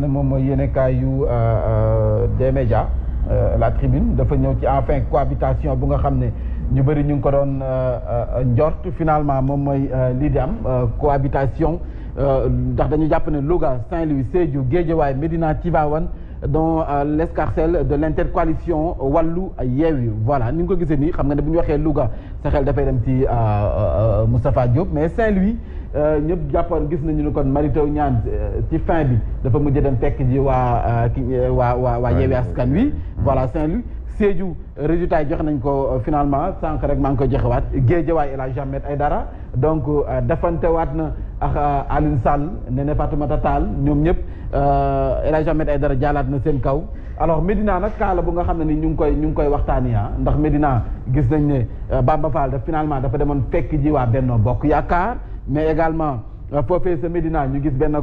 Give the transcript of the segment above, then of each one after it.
ne moom mooy yéenekaay yu des médias la tribune dafa ñëw ci enfin cohabitation bu nga xam ne ñu bëri ñu ngi ko doon njort finalement moom mooy lii di am cohabitation ndax dañu jàpp ne Louga Saint-Louis Sédhiou Guédiawaye Médina Tivaouane dans l'escarcelle de l'intercoalition Wallu Yewwi voilà ni nga ko gisee nii xam nga ne bu ñu waxee Louga sa xel dafay dem ci Moustapha Diop mais Saint-Louis ñëpp jàppoon gis nañu ne kon Mary Teuw Niane ci fin bi dafa mujj dem fekk ji waa Yewwi Askan Wi voilà Saint-Louis Sédhiou résultat yi joxe nañ ko finalement sànq rek maa ngi koy joxewaat Guédiawaye El Hadji Ahmed Aïdara donc defantewaat na ak Alioune Sall Néné Fatoumata Tall ñoom ñëpp El Hadji Ahmed Aïdara jaalaat na seen kaw alors Médina nag kaala bu nga xam ne ni ñu ngi koy waxtaanee ndax Médina gis nañ ne Bamba Fall finalement dafa demoon fekk ji waa Benno Bokk Yaakaar mais également foofee sa Médina ñu gis benn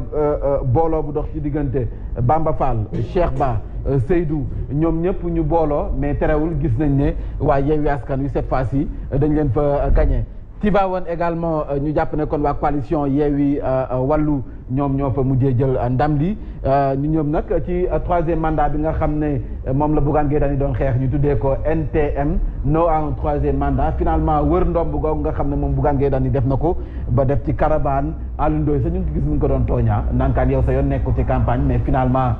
booloo bu dox ci diggante Bamba Fall Cheikh Ba Seydou ñoom ñëpp ñu booloo mais terewul gis nañ ne waa Yewwi Askan Wi cette fois-ci dañ leen fa gagné. Tivaouane également ñu jàpp ne kon waa coalition Yewwi Wallu ñoom ñoo fa mujjee jël ndam li ñu ñoom nag ci troisième mandat bi nga xam ne moom la Bougane Gueye Dany doon xeex ñu tuddee ko NTM non à un troisième mandat finalement wër ndomb googu nga xam ne moom Bougane Gueye Dany def na ko ba def ci caravane Alioune Ndoye sa ñu ngi gis mu ngi ko doon tooñaa nankaan yow sa yoon nekku ci campagne mais finalement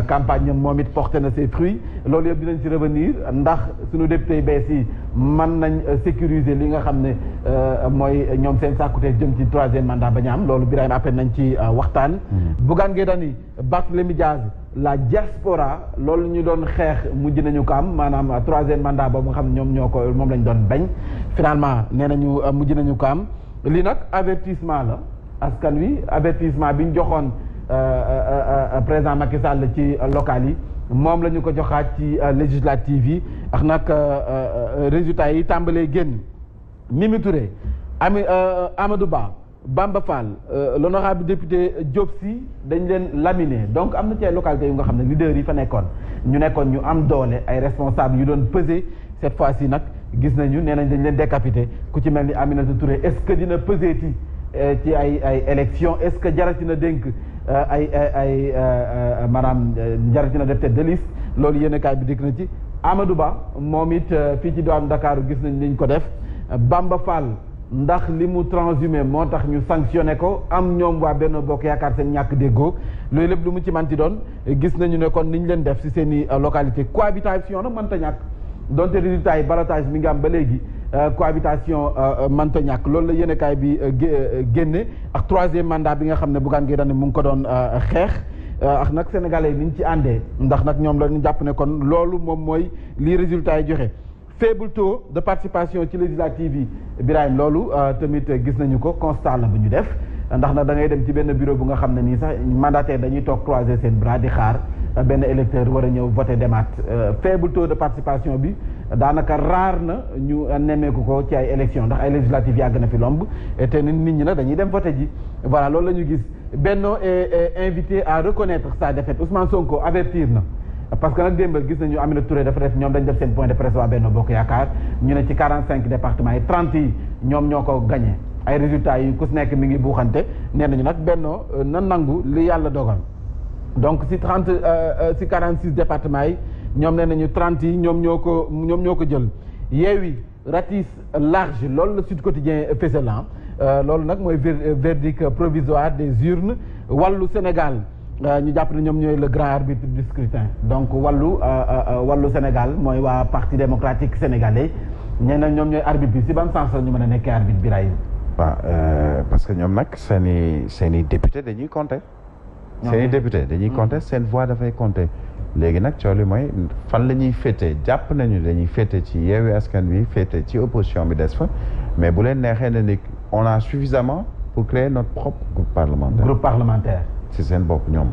campagne ñoom moom it porté na ses fruits loolu yëpp dinañ ci revenir ndax suñu député yi bees yi mën nañ sécuriser li nga xam ne mooy ñoom seen sàkkute jëm ci troisième mandat ba ñu am loolu Birahim appel nañ ci waxtaan. Bougane Gueye Dany Barthélémy Diaz la diaspora loolu ñu doon xeex mujj nañu ko am maanaam troisième mandat boobu nga xam ne ñoom moom lañ doon bañ finalement nee nañu mujj nañu ko am lii nag avertissement la askan wi avertissement bi ñu joxoon président Macky Sall ci local yi moom la ñu ko joxaat ci législative yi ak nag résultats yi tàmbalee génn Mimi Touré Amadou Ba Bamba Fall l'honorable député Diop Sy dañ leen laminé donc am na ci ay localités yu nga xam ne leaders yi fa nekkoon ñu am doole ay responsables yu doon peser cette fois-ci nag gis nañu nee nañ dañ leen décapité ku ci mel ni Aminata Touré est-ce que dina peser ci ay élections est-ce que jarati na dénk maanaam jarati na def tête de liste loolu yéen kaay bi dikk na ci Amadou Ba moom it fii ci diwaanu Dakar gis nañ liñ ko def Bamba Fall ndax li mu transhumé moo tax ñu sanctionné ko am ñoom waa Benno Bokk Yaakaar seen ñàkk déggoo loolu lépp lu mu ci manti doon gis nañu ne kon niñ leen def si seen i localité cohabitation nag mënta ñàkk donte résultat yi ballottage mi ngi am ba léegi cohabitation mënta ñàkk loolu la yéenekaay bi génne ak troisième mandat bi nga xam ne Bougane Gueye Dany mu ngi ko doon xeex ak nag sénégalais yi ni ñu ci àndee ndax nag ñoom la ñu jàpp ne kon loolu moom mooy lii résultat yi joxe faible taux de participation ci législative yi Birahim loolu tamit gis nañu ko constat la bu ñu def ndax nag da ngay dem ci benn bureau bu nga xam ne nii sax mandataire dañuy toog croiser seen bras di xaar benn électeur war a ñëw voté demaat faible taux de participation bi daanaka rare na ñu nemmeeku ko ci ay élection ndax ay législative yàgg na fi lomb te nit ñi nag dañuy dem voté ji voilà loolu la ñu gis Benno est invité à reconnaître sa défaite Ousmane Sonko avertir na parce que nag démb gis nañu Aminata Touré dafa def ñoom dañ def seen point de presse waa Benno Bokk Yaakaar ñu ne ci 45 départements yi 30 yi ñoom ñoo ko gagné ay résultats yi ku si nekk mi ngi buuxante nee nañu nag Benno na nangu li yàlla dogal donc si 46 départements yi ñoom nee nañu 30 yi ñoom ñoo ko jël Yewwi ratisse large loolu la Sud Quotidien fësal loolu nag mooy verdict provisoire des urnes Wallu Sénégal ñu jàpp ne ñoom ñooy le grand arbitre du scrutin donc Wallu Sénégal mooy waa parti démocratique sénégalais ñeneen ñoom ñooy arbitre bi si ban sens la ñu mën a nekkee arbitre bi ray waaw parce que ñoom nag seen i député dañuy compter seen i député dañuy compter seen voix dafay compter léegi nag coow li mooy fan la ñuy féete jàpp nañu dañuy féete ci Yewwi Askan Wi féete ci opposition bi des fa mais bu leen neexee ne ni on a suffisamment pour créer notre propre groupe parlementaire ci seen bopp ñoom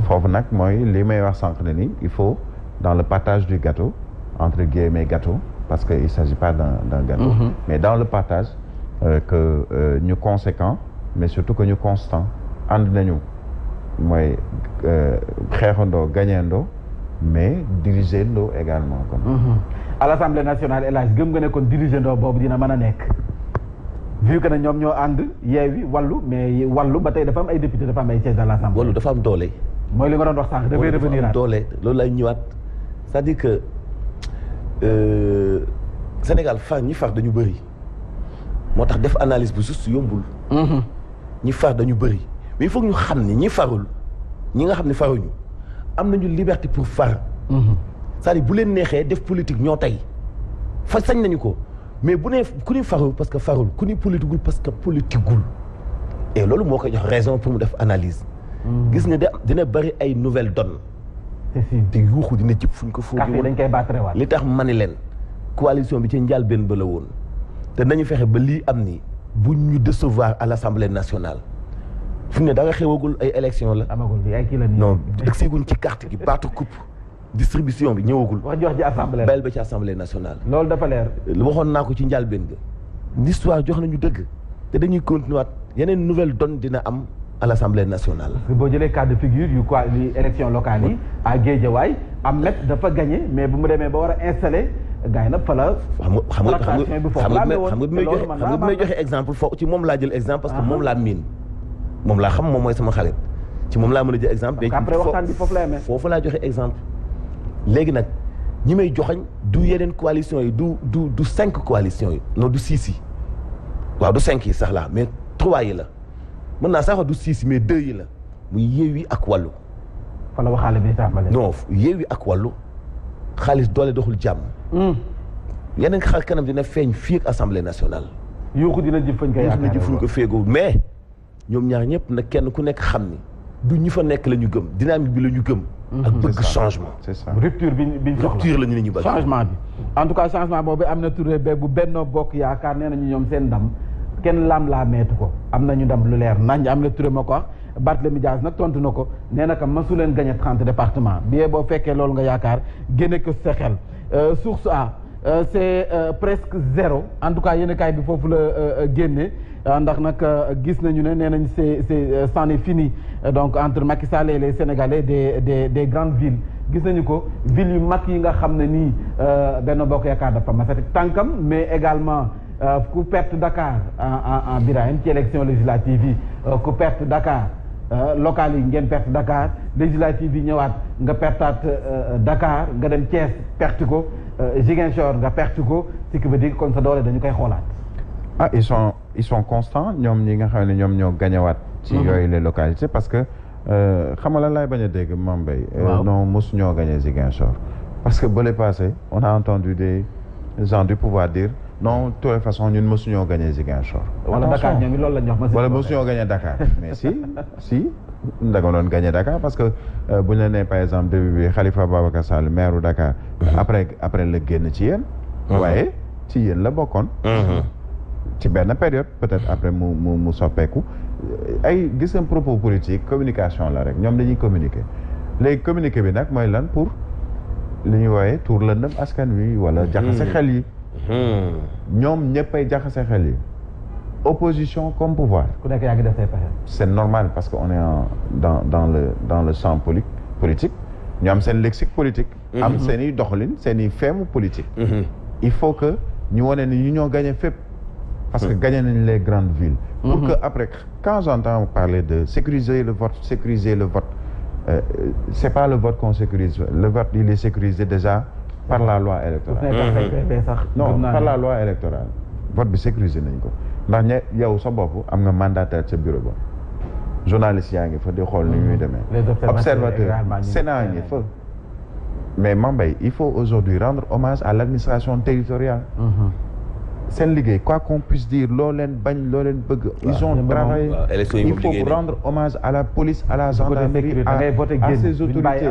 foofu nag mooy li may wax sànq ne ni il faut dans le partage du gâteau entre guillemets gâteau parce que il s'agit pas d'un gâteau mais dans le partage que ñu conséquent mais surtout que ñu constant ànd nañu mooy xeexandoo gagnandoo mais dirigendo également kon à l'Assemblée nationale El Hadj gëm nga ne kon dirigendo boobu dina mën a nekk vu que ne ñoom ñoo ànd Yewwi Wallu mais Wallu ba tey dafa am ay député dafa am ay sièges à l'Assemblée. Wallu dafa am doole. mooy li nga doon wax sànq dafay revenir doole loolu lay ñëwaat c'est-à-dire que Sénégal ñi far dañu bëri moo tax def analyse bu juste yombul. ñi far dañu bëri mais il faut ñu xam ni ñi farul ñi nga xam ne faruñu am nañu liberté pour far. c'est-à-dire bu leen neexee def politique ñoo tey sañ nañu ko mais bu nee ku ni farul parce que farul ku ni politiqueul parce que politiqueul et loolu moo koy jox raison pour mu def analyse. gis nga dina bëri ay nouvelles donnes. te yuuxu dina jëpp fuñ ko foogee dañ koy baatrewaat li tax mani leen coalition bi ci njëlbéen ba la woon te nañu fexe ba lii am ni bu ñu décevoir à l'Assemblée nationale fu ne da nga xewagul ay élection la. amagul bi ay kii la non egseeguñ ci carte gi baatu coupe distribution bi ñëwagul. wax ji assemblée bayal ba ci assemblée nationale. loolu dafa leer. waxoon naa ko ci njëlbéen ga. l'histoire jox nañu dëgg te dañuy continuer waat yeneen nouvelle donne dina am à l'Assemblée nationale. parce que boo jëlee cas de figure yu quoi li élection locale yi à Guédiawaye Ahmed dafa gagné mais bu mu demee ba war a installé gars yi nag fa la. xam nga bi may joxe exemple foofu ci moom laa jël exemple parce que moom laa miin moom laa xam moom mooy sama xarit ci moom laa mën a jël exemple. mais après waxtaan bi foofu lay amee foofu laa joxe exemple. léegi nag ñi may joxañ du yeneen coalition yi du 5 coalitions yi non du 6 yi waaw du 5 yi sax la mais 3 yi la mën naa sax wax du 6 yi mais 2 yi la muy Yewwi ak Wallu. fa la waxaale bi tàmbalee. non Yewwi ak Wallu xaalis doole doxul jàmm. yeneen xar kanam dina feeñ fii ak assemblée nationale. yuuxu dina jëf fañ ko yaakaar dina jëf fuñ ko féegoo mais ñoom ñaar ñëpp nag kenn ku nekk xam ni du ñi fa nekk la ñu gëm dynamique bi la ñu gëm. ak bëgg changement. c'est ça rupture bi ñu soxla rupture la ñu ne ñu bëgg. changement bi en tout cas changement boobu am na Touré ba bu Benno Bokk Yaakaar nee nañu ñoom seen ndam kenn laa meetu ko am nañu ndam lu leer nañ am na Touré moo ko wax Barthélémy Dias nag tontu na ko nee na que masu leen gagné 30 départements bi boo fekkee loolu nga yaakaar génne ko sa xel source A c'est presque zéro en tout cas yéen kaay bi foofu la génne ndax nag gis nañu ne nee nañ c'est c'en est fini donc entre Macky Sall et les Sénégalais des grandes villes gis nañu ko villes yu mag yi nga xam ne nii Benno Bokk Yaakaar dafa masati tànkam mais également ku perte Dakar en Birahim ci élection législative yi ku perte Dakar locales yi ngeen perte Dakar législative yi ñëwaat nga pertaat Dakar nga dem Thiès perte ko Ziguinchor nga perte ko ce qui veut dire kon sa doole dañu koy xoolaat. ah ils sont constants ñoom ñi nga xam ne ñoom ñoo gañewaat ci yooyu les localités parce que xam nga lan laay bañ a dégg Mame Mbaye non mosu ñoo gagné Ziguinchor parce que bële passé on a entendu des gens du pouvoir dire non de toute façon ñun mosu ñoo gagné Ziguinchor. wala Dakar ñoom loolu la ñu wax. wala mosu ñoo gagné Dakar mais si da nga doon gagné Dakar parce que bu ñu la nee par exemple début bi Khalifa Babacar Sall maire Dakar. après la génn ci yéen. waaye ci yéen la bokkoon. ci benn période peut-être après mu soppeeku ay gis nga propos politique communication la rek ñoom dañuy communiquer léegi communiquer bi nag mooy lan pour li ñuy wooyee tuur lëndëm askan wi wala jaxase xel yi ñoom ñëppay jaxase xel yi opposition comme pouvoir ku nekk yaa ngi def say pexe. c'est normal parce que on est dans le champ politique ñu am seen lexique politique am seen i doxalin seen i feemu politique il faut que ñu wane ni ñu ñoo gagné fépp parce que gagné nañ les grandes villes. Pour que après quand j'entends parler de sécuriser le vote c'est pas le vote qu'on sécurise le vote il est sécurisé déjà par la loi électorale. Non par la loi électorale vote bi sécurisé nañ ko ndax yow sa bopp am nga mandataire ca bureau ba journaliste yaa ngi fa di xool ni ñuy demee. observateur Sénat ngi fa. mais Mame Mbaye il faut aujourd'hui rendre hommage à l'administration territoriale. seen liggéey quoi qu'on puisse dire loo leen bañ loo leen bëgg. ils ont travaillé il faut rendre hommage à la police à la gendarmerie à ces autorités.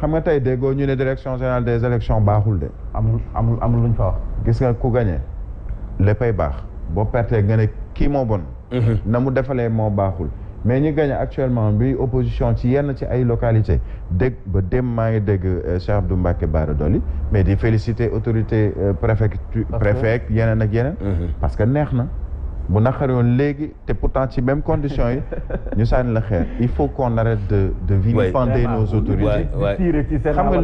xam nga tey déggoo ñu ne direction générale des élections baaxul de. amul luñ fa wax. gis nga ku gagné léppay baax boo pertee nga ne kii moo bon. na mu defalee moo baaxul. mais ñi gagné actuellement bi opposition ci yenn ci ay localités dégg ba dem maa ngi dégg Cheikh Abdou Mbacké Bara Dolly mais di féliciter autorité préfet yeneen ak yeneen parce que neex na bu naqari woon léegi te pourtant ci même condition yi ñu sànni la xeer il faut qu'on arrête de vilipender nos autorités xam nga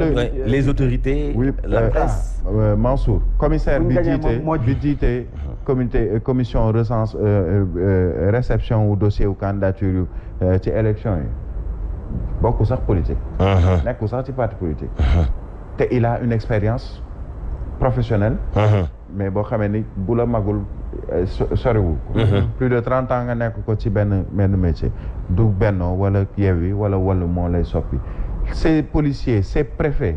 les autorités la presse Mansour commissaire bi jiite commission recense réception ou dossier ou candidature yu ci élection yi bokku sax politique. nekku sax ci parti politique. te il a une expérience professionnelle. mais boo xamee ni bu la magul soriwul. plus de 30 ans nga nekk ko ci benn métier du Benno wala Yewwi wala Wallu moo lay soppi. ces policiers ces préfets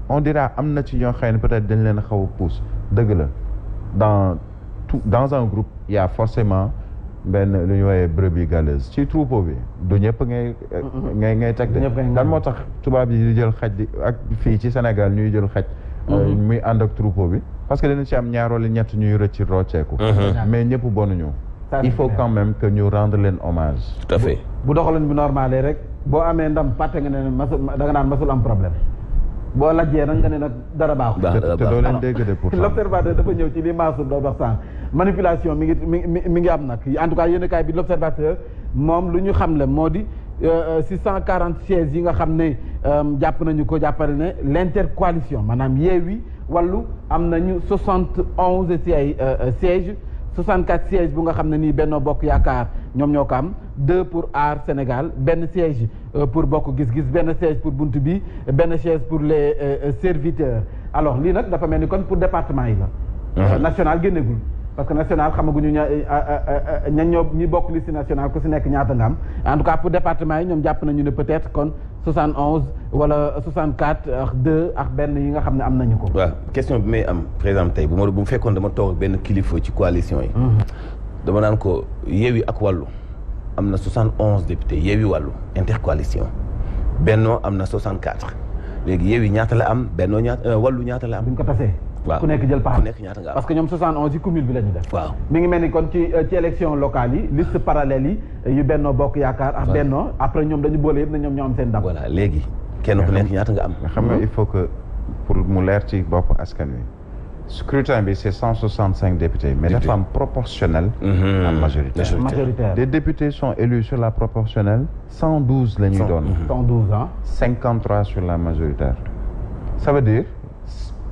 on dira am na ci ñoo xam ne peut-être dañ leen xaw a pousse dëgg la dans un groupe il y a forcément benn lu ñu woowee brebis galeuse ci troupeau bi du ñëpp ngay teg de lan moo tax tubaab yi di jël xaj di ak fii ci Sénégal ñuy jël xaj muy ànd ak troupeau bi parce que dina ci am ñaar wala ñett ñuy rëcc rocceeku mais ñëpp bonuñu il faut quand même que ñu rendre leen hommage tout à fait bu doxalin bi normalé rek boo amee ndam pàtte nga ne da nga naan masul am problème boo lajjee nag nga ne nag dara baaxul te doo leen dégg de pour l'observateur dafa ñëw ci li Mansour doon wax sànq manipulation mi ngi am nag en tout cas yéen kaay bi l'observateur moom lu ñu xamle moo di 640 sièges yi nga xam ne jàpp nañu ko jàppale ne l'intercoalition maanaam Yewwi Wallu am nañu 71 sièges 64 sièges bu nga xam ne nii Benno Bokk Yaakaar ñoom ñoo ko am 2 pour Aar Sénégal benn siège pour Bokk Gis-Gis benn siège pour Buntu Bi benn siège pour les serviteurs alors lii nag dafa mel ni kon pour département yi la national génnegul parce que national xamaguñu ñi bokk liste nationale ku si nekk ñaata nga am en tout cas pour département yi ñoom jàpp nañu ne peut-être kon 71 wala 64 ak 2 ak benn yi nga xam ne am nañu ko. waaw question bi may am par exemple tey bu mu fekkoon dama toog benn kilifa ci coalition yi. dama naan ko Yewwi ak Wallu am na 71 députés Yewwi Wallu intercoalition Benno am na 64 léegi Yewwi ñaata la am Benno Wallu ñaata la am. buñ ko tasee. waaw ku nekk jël part ku nekk ñaata nga am parce que ñoom 71 yi cumul bi la ñu def. waaw mi ngi mel ni kon ci élection locale yi liste parallèle yi yu Benno Bokk Yaakaar ak Benno après ñoom dañu boole yëpp na ñoom ñoo am seen ndam. voilà léegi kenn ku nekk ñaata nga am. xam nga il faut que pour mu leer ci bopp askan wi scrutin bi c'est 165 députés mais dafa am proportionnel à majoritaire des députés sont élus sur la proportionnelle 112 la ñuy doon 112 ans 53 sur la majoritaire ça veut dire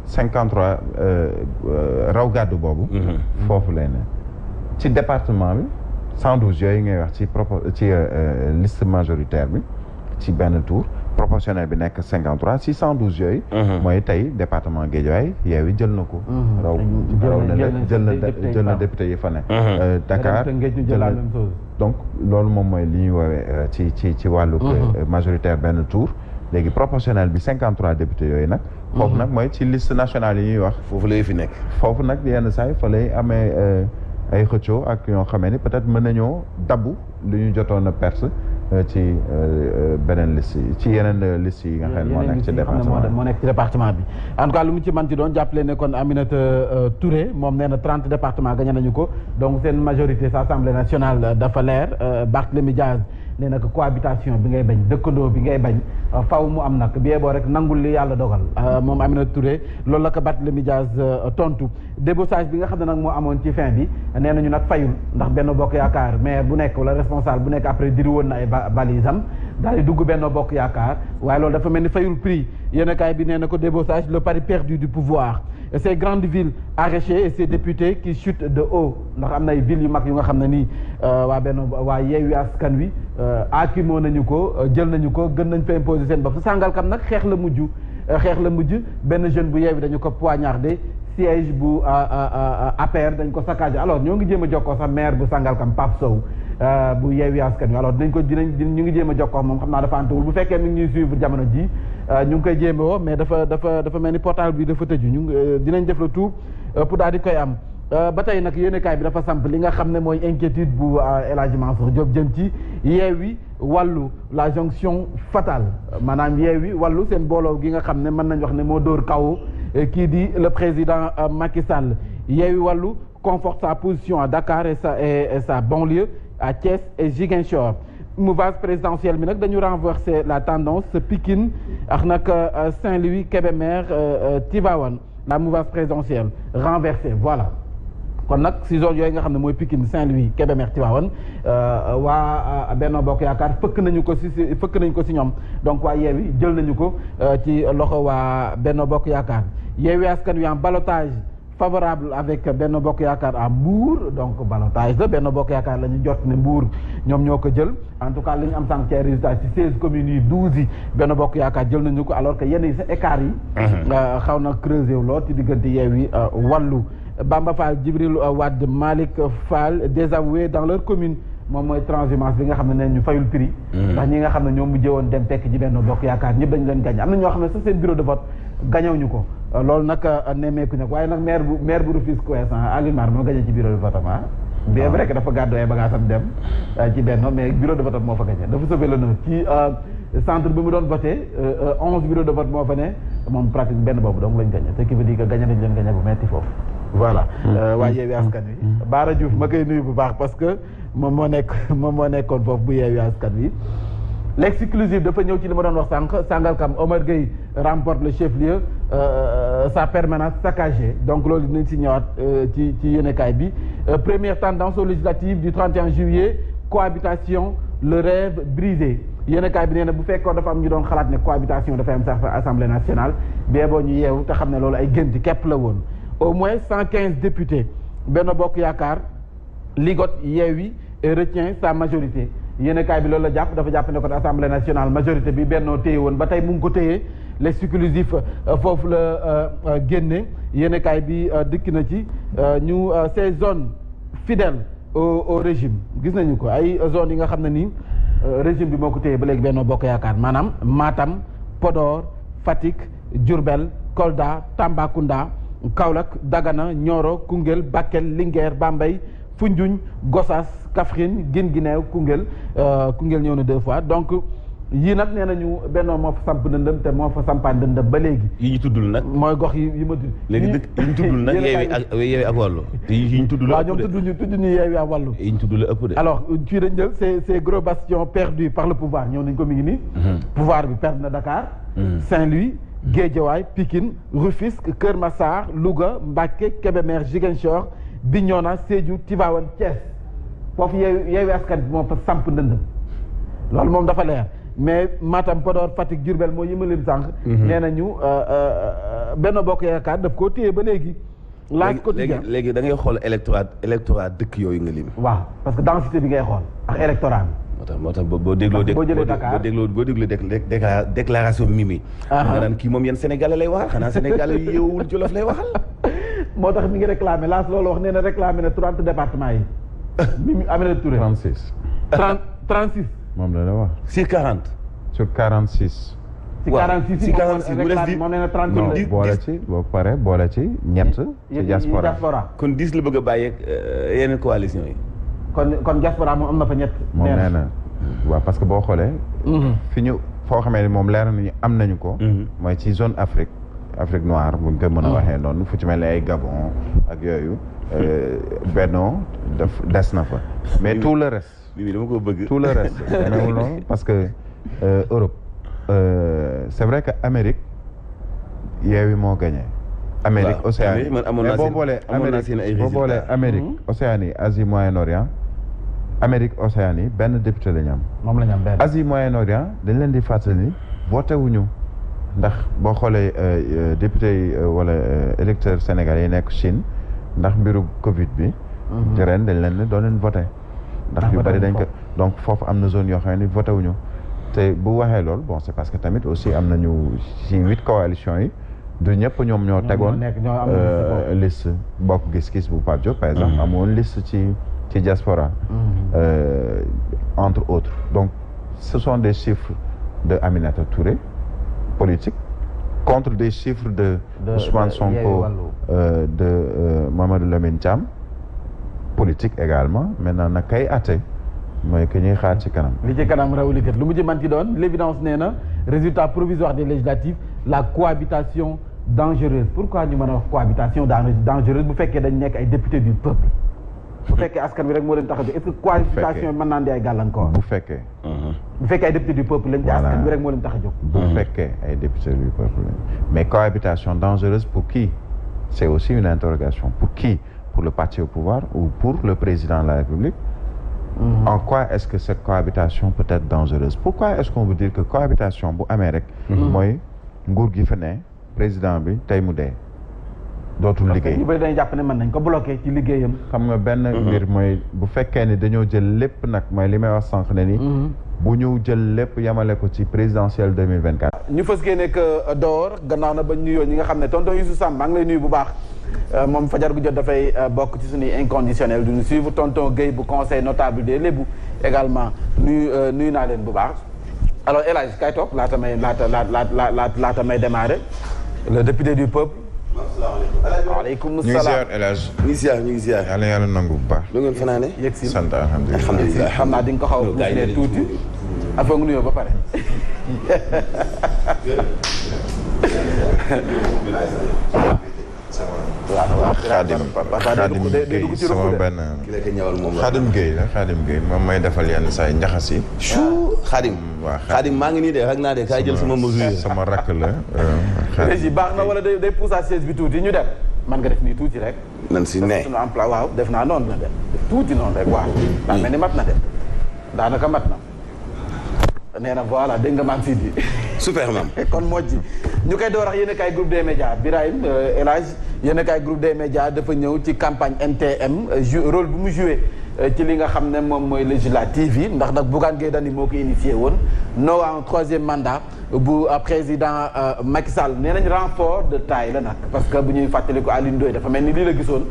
53 raw gàddu boobu foofu lay ne ci département bi 112 yooyu ngay wax ci liste majoritaire bi ci benn tour proportionnel bi nekk 53 si 112 yooyu mooy tey département Guédiawaye Yewwi jël na ko raw jël na député yi fa ne Dakar jël na donc loolu moom mooy li ñuy woowee ci wàllu majoritaire benn tour léegi proportionnel bi 53 députés yooyu nag foofu nag mooy ci liste nationale yi ñuy wax foofu lay fi nekk foofu nag yenn saa yi fa lay amee ay xëccoo ak ñoo xamee ni peut-être mën nañoo dabbu lu ñu jotoon a perte ci beneen liste yi ci yeneen liste yi nga xam ne moo nekk ci département bi moo nekk ci département bi en tout cas lu mu ci mën ci doon jàppale ne kon Aminata Touré moom nee na 30 départements gagné nañu ko donc seen majorité sa assemblée nationale dafa leer Barthélémy Diaz nee na ko cohabitation bi ngay bañ dëkkandoo bi ngay bañ faw mu am nag bie boo rek nangul li yàlla dogal moom Aminata Touré loolu la ko Barthélémy Diaz tontu débauchage bi nga xam ne nag moo amoon ci fin bi nee nañu nag fayul ndax Benno Bokk Yaakaar maire bu nekk wala responsable bu nekk après diri woon na ay balisam daal di dugg Benno Bokk Yaakaar waaye loolu dafa mel ni fayul prix yéen kaay bi nee na ko débauchage le pari perdu du pouvoir et ces grandes villes arrachées et ces députés qui chutent de haut ndax am na ay villes yu mag yu nga xam ne nii waa waa Yewwi Askan Wi aakimoo nañu ko jël nañu ko gën nañ fa imposer seen bopp Sangalkam nag xeex la mujj benn jeune bu Yewwi dañu ko poignardé siège bu APR dañ ko saccagé alors ñoo ngi jéem a jokkoo sax maire bu Sangalkam Pape Sow bu Yewwi Askan Wi alors ñu ngi jéem a jokkoo moom xam naa dafa antuwul bu fekkee mi ngi ñuy suivre jamono ji ñu ngi koy jéem a woo mais dafa mel ni portable bi dafa tëju dinañ def le tout pour daal di koy am ba tey nag yéenekaay bi dafa samp li nga xam ne mooy inquiétude bu El Hadji Mansour Diop jëm ci Yewwi Wallu la jonction fatale maanaam Yewwi Wallu seen booloo gi nga xam ne mën nañ wax ne moo dóor kaw kii di le président Macky Sall Yewwi Wallu conforte sa position à Dakar et sa banlieue à Thiès et Ziguinchor mouvance présidentielle bi nag dañu renverser la tendance Pikine ak nag Saint-Louis Kébémer Tivaouane la mouvance présidentielle renversée voilà kon nag si zone yooyu nga xam ne mooy Pikine Saint-Louis Kébémer Tivaouane waa Benno Bokk Yaakaar fëkk nañu ko si ñoom donc waa Yewwi jël nañu ko ci loxo waa Benno Bokk Yaakaar Yewwi Askan Wi en ballottage favorable avec Benno Bokk Yaakaar à Mbour donc ballottage la Benno Bokk Yaakaar la ñu jot ne Mbour ñoom ñoo ko jël en tout cas li ñu am sànq ci résultat ci 16 communes yi 12 yi Benno Bokk Yaakaar jël nañu ko alors que yenn yi sa écart yi xaw na creusé wu lool ci diggante Yewwi Wallu Bamba Fall Djibril Wade Malick Fall désavoué dans leur commune moom mooy transhumance bi nga xam ne ñu fayul prix ndax ñi nga xam ne ñoo mujjee woon dem fekk ci Benno Bokk Yaakaar ñëpp dañu leen gañ am na ñoo xam ne sa seen bureau de vote gañewuñu ko loolu nag nemmeeku nag waaye nag maire bu Rufisque Ouest Alioune Mar moo gañe ci bureau de vote am bien vrai que dafa gàddu ay bagages am dem ci Benno mais bureau de vote moo fa gañe dafa sauvé le ci centre bi mu doon voté 11 bureau de vote moo fa ne moom pratique benn boobu donc lañ gañe ce qui veut dire que gañe nañ leen gañe bu metti foofu voilà waa Yewwi Askan Wi Bara Diouf ma koy nuyu bu baax parce que moom moo nekkoon foofu bu Yewwi Askan Wi l'exclusive dafa ñëw ci li ma doon wax sànq Sangalkam Omar Gueye remporte le chef-lieu sa permanence saccagée donc loolu dinañ si ñëwaat ci yéenekaay bi première tendance aux législatives du 31 juillet cohabitation le rêve brisé yéenekaay bi nee na bu fekkoon dafa am ñu doon xalaat ne cohabitation dafay am sax assemblée nationale bee boo ñu yeewu te xam ne loolu ay gént képp la woon au moins 115 députés Benno Bokk Yaakaar ligote Yewwi et retient sa majorité yéenekaay bi loolu la jàpp dafa jàpp ne ko assemblée nationale majorité bi Benno téye woon ba tey mu ngi ko téye l'exclusif foofu la génne yéenekaay bi dikk na ci ñu ces zones fidèles au régime gis nañu ko ay zones yi nga xam ne nii régime bi moo ko téye ba léegi Benno Bokk Yaakaar maanaam Matam Podor Fatick Diourbel Kolda Tambacounda Kaolack Dagana Nioro Koungheul Bakel Linguère Bambey Foundiougne Gossas Kaffrine Guinguinéo Koungheul ñëw na 2 fois donc yii nag nee nañu Benno moo fa samp ndëndëm te moo fa sampaan ndëndëm ba léegi. yi ñu tuddul nag. mooy gox yi ma tudd. léegi dëkk yi ñu tuddul nag Yewwi ak Wallu. yi ñu tuddul waaw ñoom tudd ñu Yewwi ak Wallu. yi ñu tuddul la ëpp de. alors fii dañ jël ces gros bastions perdus par le pouvoir ñëw nañ ko mi ngi nii. pouvoir bi perdre na Dakar. Saint-Louis. Guédiawaye Pikine Rufisque Keur Massar Louga Mbacké Kébémer Ziguinchor Bignona Sédhiou Tivaouane Thiès foofu Yewwi Askan Wi moo fa samp ndëndëm loolu moom dafa leer mais Matam Podor Fatick Diourbel moo yima leen sànq nee nañu Benno Bokk Yaakaar daf koo téye ba léegi laaj quotidien léegi da ngay xool électorat dëkk yooyu nga lim waaw parce que densité bi ngay xool ak électorat bi moo tax boo dégloo déclaration Mimi nga naan kii moom yéen sénégalais lay waxal xanaa sénégalais yu yeewul Jolof lay waxal moo tax mi ngi réclamé laas loolu wax nee na réclamé na 30 départements yi Mimi Aminata Touré 36 36 moom la wax sur 40 sur 46 si 46 mu des di moom nee na 30 non boole ci boo pare boole ci ñett ci diaspora kon 10 la bëgg a bàyyeeg yeneen coalition yi kon diaspora moom am na fa ñett. moom nee na waaw parce que boo xoolee. fi ñu foo xamee ni moom leer nañu am nañu ko. mooy ci zone Afrique noire buñ ko mën a waxee noonu fu ci mel ni ay Gabon ak yooyu. Benno des na fa. mais tout le reste. oui dama ko bëgg. tout le reste demeewul noonu parce que Europe c'est vrai que Amérique Yewwi moo gagné. Amérique Océanie mais boo boolee Amérique Océanie Asie Moyen-Orient Amérique Océanie benn député la ñu am. moom la ñu am benn. Asie Moyen-Orient dañ leen di fàttali voté wuñu ndax boo xoolee député yi wala électeurs sénégalais yi nekk Chine ndax mbiru Covid bi. ren dañ leen ne doo leen voté. ndax yu bari dañ ko donc foofu am na zone yoo xam ne voté wuñu te bu waxee lool bon c'est parce que tamit aussi am nañu ci 8 coalitions yi. du ñëpp ñoom ñoo tegoon liste bokk gis-gis bu Pape Diop par exemple amoon liste ci diaspora entre autres donc ce sont des chiffres de Aminata Touré politique contre des chiffres de Ousmane Sonko de Mamadou Lamine Thiam politique également maintenant nag kay atte mooy que ñuy xaar ci kanam li ci kanam raw li kat lu mu ci man ci doon l'évidence nee na résultat provisoire des législatives la cohabitation dangereuse pourquoi ñu mën a wax cohabitation dangereuse bu fekkee dañ nekk ay députés du peuple bu fekkee askan wi rek moo leen tax a jóg est-ce que cohabitation mën naa andi ay gàllankoor bu fekkee ay députés du peuple lañ ci askan wi rek moo leen tax a jóg bu fekkee ay députés du peuple lañ mais cohabitation dangereuse pour qui c'est aussi une interrogation pour qui pour le parti au pouvoir ou pour le président de la République en quoi est-ce que cette cohabitation peut être dangereuse pourquoi est-ce qu'on veut dire que cohabitation bu amee rek mooy nguur gi fa ne président bi tey mu dee dootul liggéey. ñu bëri dañuy jàpp ne mën nañ ko bloqué ci liggéeyam. xam nga benn mbir mooy bu fekkee ni dañoo jël lépp nag mooy li may wax sànq ne ni. bu ñu jël lépp yamale ko ci présidentielle 2024. ñu fës kee nekk door gannaaw na ba nuyoo ñi nga xam ne tonton Youssou Samb maa ngi lay nuyu bu baax moom fajar gu jot dafay bokk ci suñuy inconditionnel du ñu suivre tonton Guèye bu conseil notable des Lébu également nuyu naa leen bu baax. alors El Hadj kay toog laata may démarrer le député du peuple. waaleykum salaam ñu ngi ziar ñu ngi ziar. yàlla nangu bu baax. lu ngeen fanaane. yegg si sant alhamdulilah. xam naa di nga ko xaw a poussé tuuti. affaire nga nuyoo ba pare. waaw Khadim Gueye sama benn. Khadim Gueye la Khadim Gueye moom may defal yenn saa yi njaxas yi. Khadim. waaw Khadim maa ngi nii de rek naa de kaay jël sama mesure. sama rakk la. Khadim baax na wala day poussé chaise bi tuuti ñu dem. man nga def nii tuuti rek. nan si ne sunu emploi waaw def naa noonu la de def tuuti noonu rek waaw. daa mel ni mat na de daanaka mat na. nee na voilà dégg nga maam Sidi. super maam. kon moo ji ñu koy door ak yéen a kaay groupe des médias Birahim El Hadj yéen a kaay groupe des médias dafa ñëw ci campagne NTM rôle bu mu joué ci li nga xam ne moom mooy législative yi ndax nag Bougane Gueye Dany moo ko initié woon non à un troisième mandat bu président Macky Sall nee nañ renfort de taille la nag parce que bu ñuy fàttaliku Alioune Ndoye dafa mel ni lii la gisoon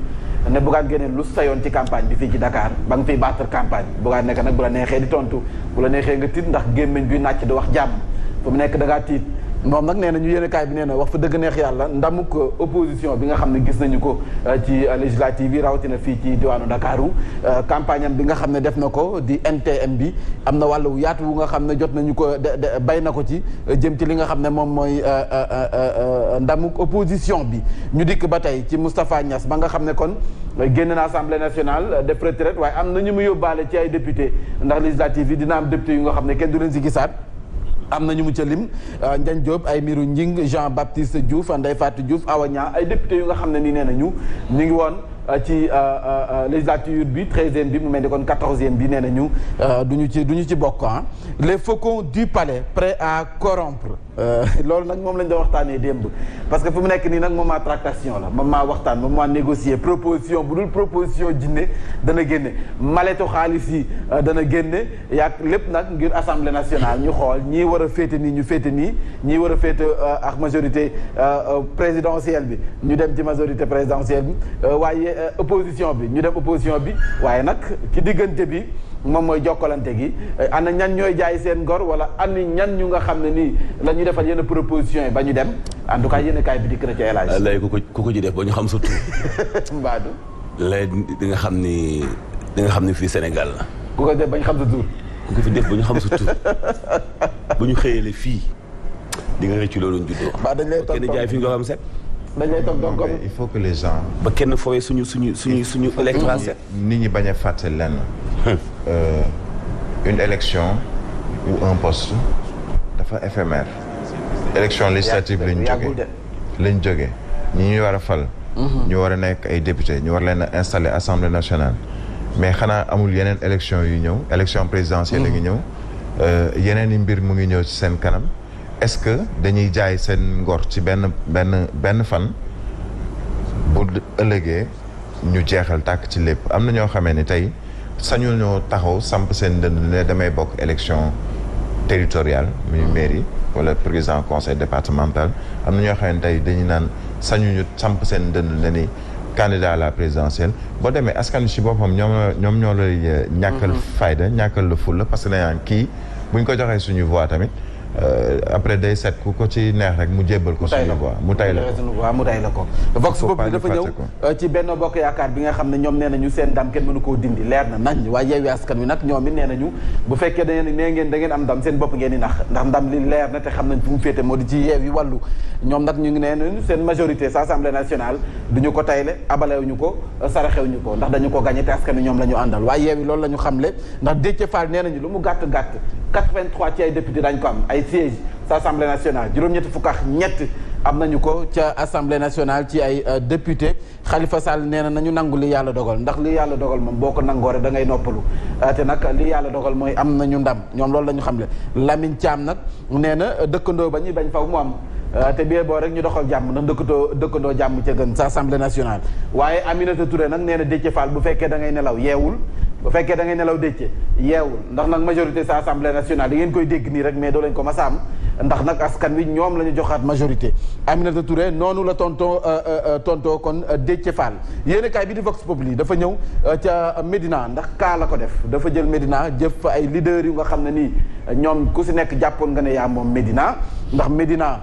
ne Bougane Gueye lu sayoon ci campagne bi fii ci Dakar ba nga fiy battre campagne Bougane nekk nag bu la neexee di tontu bu la neexee nga tiit ndax gémmiñ bi nàcc di wax jàmm fu mu nekk da ngaa tiit moom nag nee na ñu yéen kaay bi nee na wax fa dëgg neex yàlla ndamuk opposition bi nga xam ne gis nañu ko ci législative yi rawatina fii ci diwaanu Dakaru campagne am bi nga xam ne def na ko di NTM bi am na wàllu yaatu wu nga xam ne jot nañu ko bay na ko ci jëm ci li nga xam ne moom mooy ndamuk opposition bi ñu dikk ba tey ci Moustapha Niass ba nga xam ne kon génn na assemblée nationale def retraite waaye am na ñu mu yóbbaale ci ay député ndax législative yi dina am député yu nga xam ne kenn du leen si gisaat am na ñu mu ca lim Ndiagne Diop ay miru Njing Jean Baptiste Diouf Ndeye Fatou Diouf Awa Niang ay député yu nga xam ne nii nee nañu ñu ngi woon ci législature bi 13e bi mu mel ni kon 14e bi nee nañu duñu ci bokk les faucons du palais prêts à corrompre loolu nag moom lañ doon waxtaanee démb parce que fu mu nekk nii nag moment tractation la moment waxtaan moment négocier proposition bu dul proposition jinne dana génne maletu xaalis yi dana génne yaag lépp nag ngir assemblée nationale ñu xool ñii war a féete nii ñu féete nii ñii war a féete ak majorité présidentielle bi ñu dem ci majorité présidentielle bi waaye opposition bi ñu dem opposition bi waaye nag ci diggante bi moom mooy jokkalante gi ana ñan ñooy jaay seen ngor wala ani ñan ñu nga xam ne nii la ñuy defal yenn proposition yi ba ñu dem en tout cas yenn kaay bi dikk na ci El Hadj. lay ku ko ci def ba ñu xam sa tur. Mbadou. lay di nga xam ni fii Sénégal la. ku ko def ba ñu xam sa tur. ku ko fi def ba ñu xam sa tur bu ñu xëyalee fii di nga rëcc loolu juddoo. ba dañ lay toog kenn jaay fi nga xam set. dañ lay toog donc il faut que les gens. ba kenn fowee suñu électorat set. nit ñi bañ a fàtte lenn. une élection ou un poste dafa éphémère. élection législative lañ jógee ñi ñuy war a fal. ñu war a nekk ay député ñu war leen a installer assemblée nationale. mais xanaa amul yeneen élection yu ñëw élection présidentielle la ngi ñëw. yeneen i mbir mu ngi ñëw ci seen kanam. est-ce que dañuy jaay seen ngor ci benn fan bu ëllëgee ñu jeexal tàkk ci lépp am na ñoo xamee ni tey sañu ñoo taxaw samp seen dënd ne damay bokk élection territoriale muy mairie wala président conseil départemental am na ñoo xam ne tey dañuy naan sañu ñu samp seen dënd ne ni candidat à la présidentielle boo demee askan ci boppam ñoom ñoo lay ñàkkal fayda ñàkkal la fulla parce que dañaan kii buñ ko joxee suñu voix tamit après day set ku ko ci neex rek mu jébbal ko suñu voix mu tay la ko Vox Populi dafa ñëw ci Benno Bokk Yaakaar bi nga xam ne ñoom nee nañu seen ndam kenn mënu koo dindi leer na nañ waaye Yewwi Askan Wi nag ñoom it nee nañu bu fekkee da ngeen am ndam seen bopp ngeen di nax ndax ndam li leer na te xam nañ fu mu féete moo di ci Yewwi Wàllu ñoom nag ñu ngi nee nañu seen majorité sa assemblée nationale duñu ko tayle abalewuñu ko saraxewuñu ko ndax dañu ko gagné te askan wi ñoom la ñu àndal waaye Yewwi loolu la ñu xamle ndax Déthié Fall nee nañu lu mu gàtt 83 ci ay député dañ ko am ay siège sa assemblée nationale juróom-ñetti fukk ak ñett am nañu ko ca assemblée nationale ci ay député Khalifa Sall nee na nañu nangu li yàlla dogal ndax li yàlla dogal moom boo ko nangoo rek da ngay noppalu te nag li yàlla dogal mooy am nañu ndam ñoom loolu la ñu xam le Lamine Thiam nag nee na dëkkandoo ba ñuy bañ faw mu am te bie boo rek ñu doxal jàmm ndax dëkkandoo jàmm ca gën sa assemblée nationale waaye Aminata Touré nag nee na Déthié Fall bu fekkee da ngay nelaw yeewul bu fekkee da ngay nelaw Déthié yeewul ndax nag majorité sa assemblée nationale yi ngeen koy dégg nii rek mais doo leen ko mas a am ndax nag askan wi ñoom la ñu joxaat majorité Aminata Touré noonu la tontoo kon Déthié Fall yéenekaay bi di Vox Populi dafa ñëw ca Médina ndax kaa la ko def dafa jël Médina jëf fa ay leaders yu nga xam ne nii ñoom ku si nekk jàppoon nga ne yaa moom Médina ndax Médina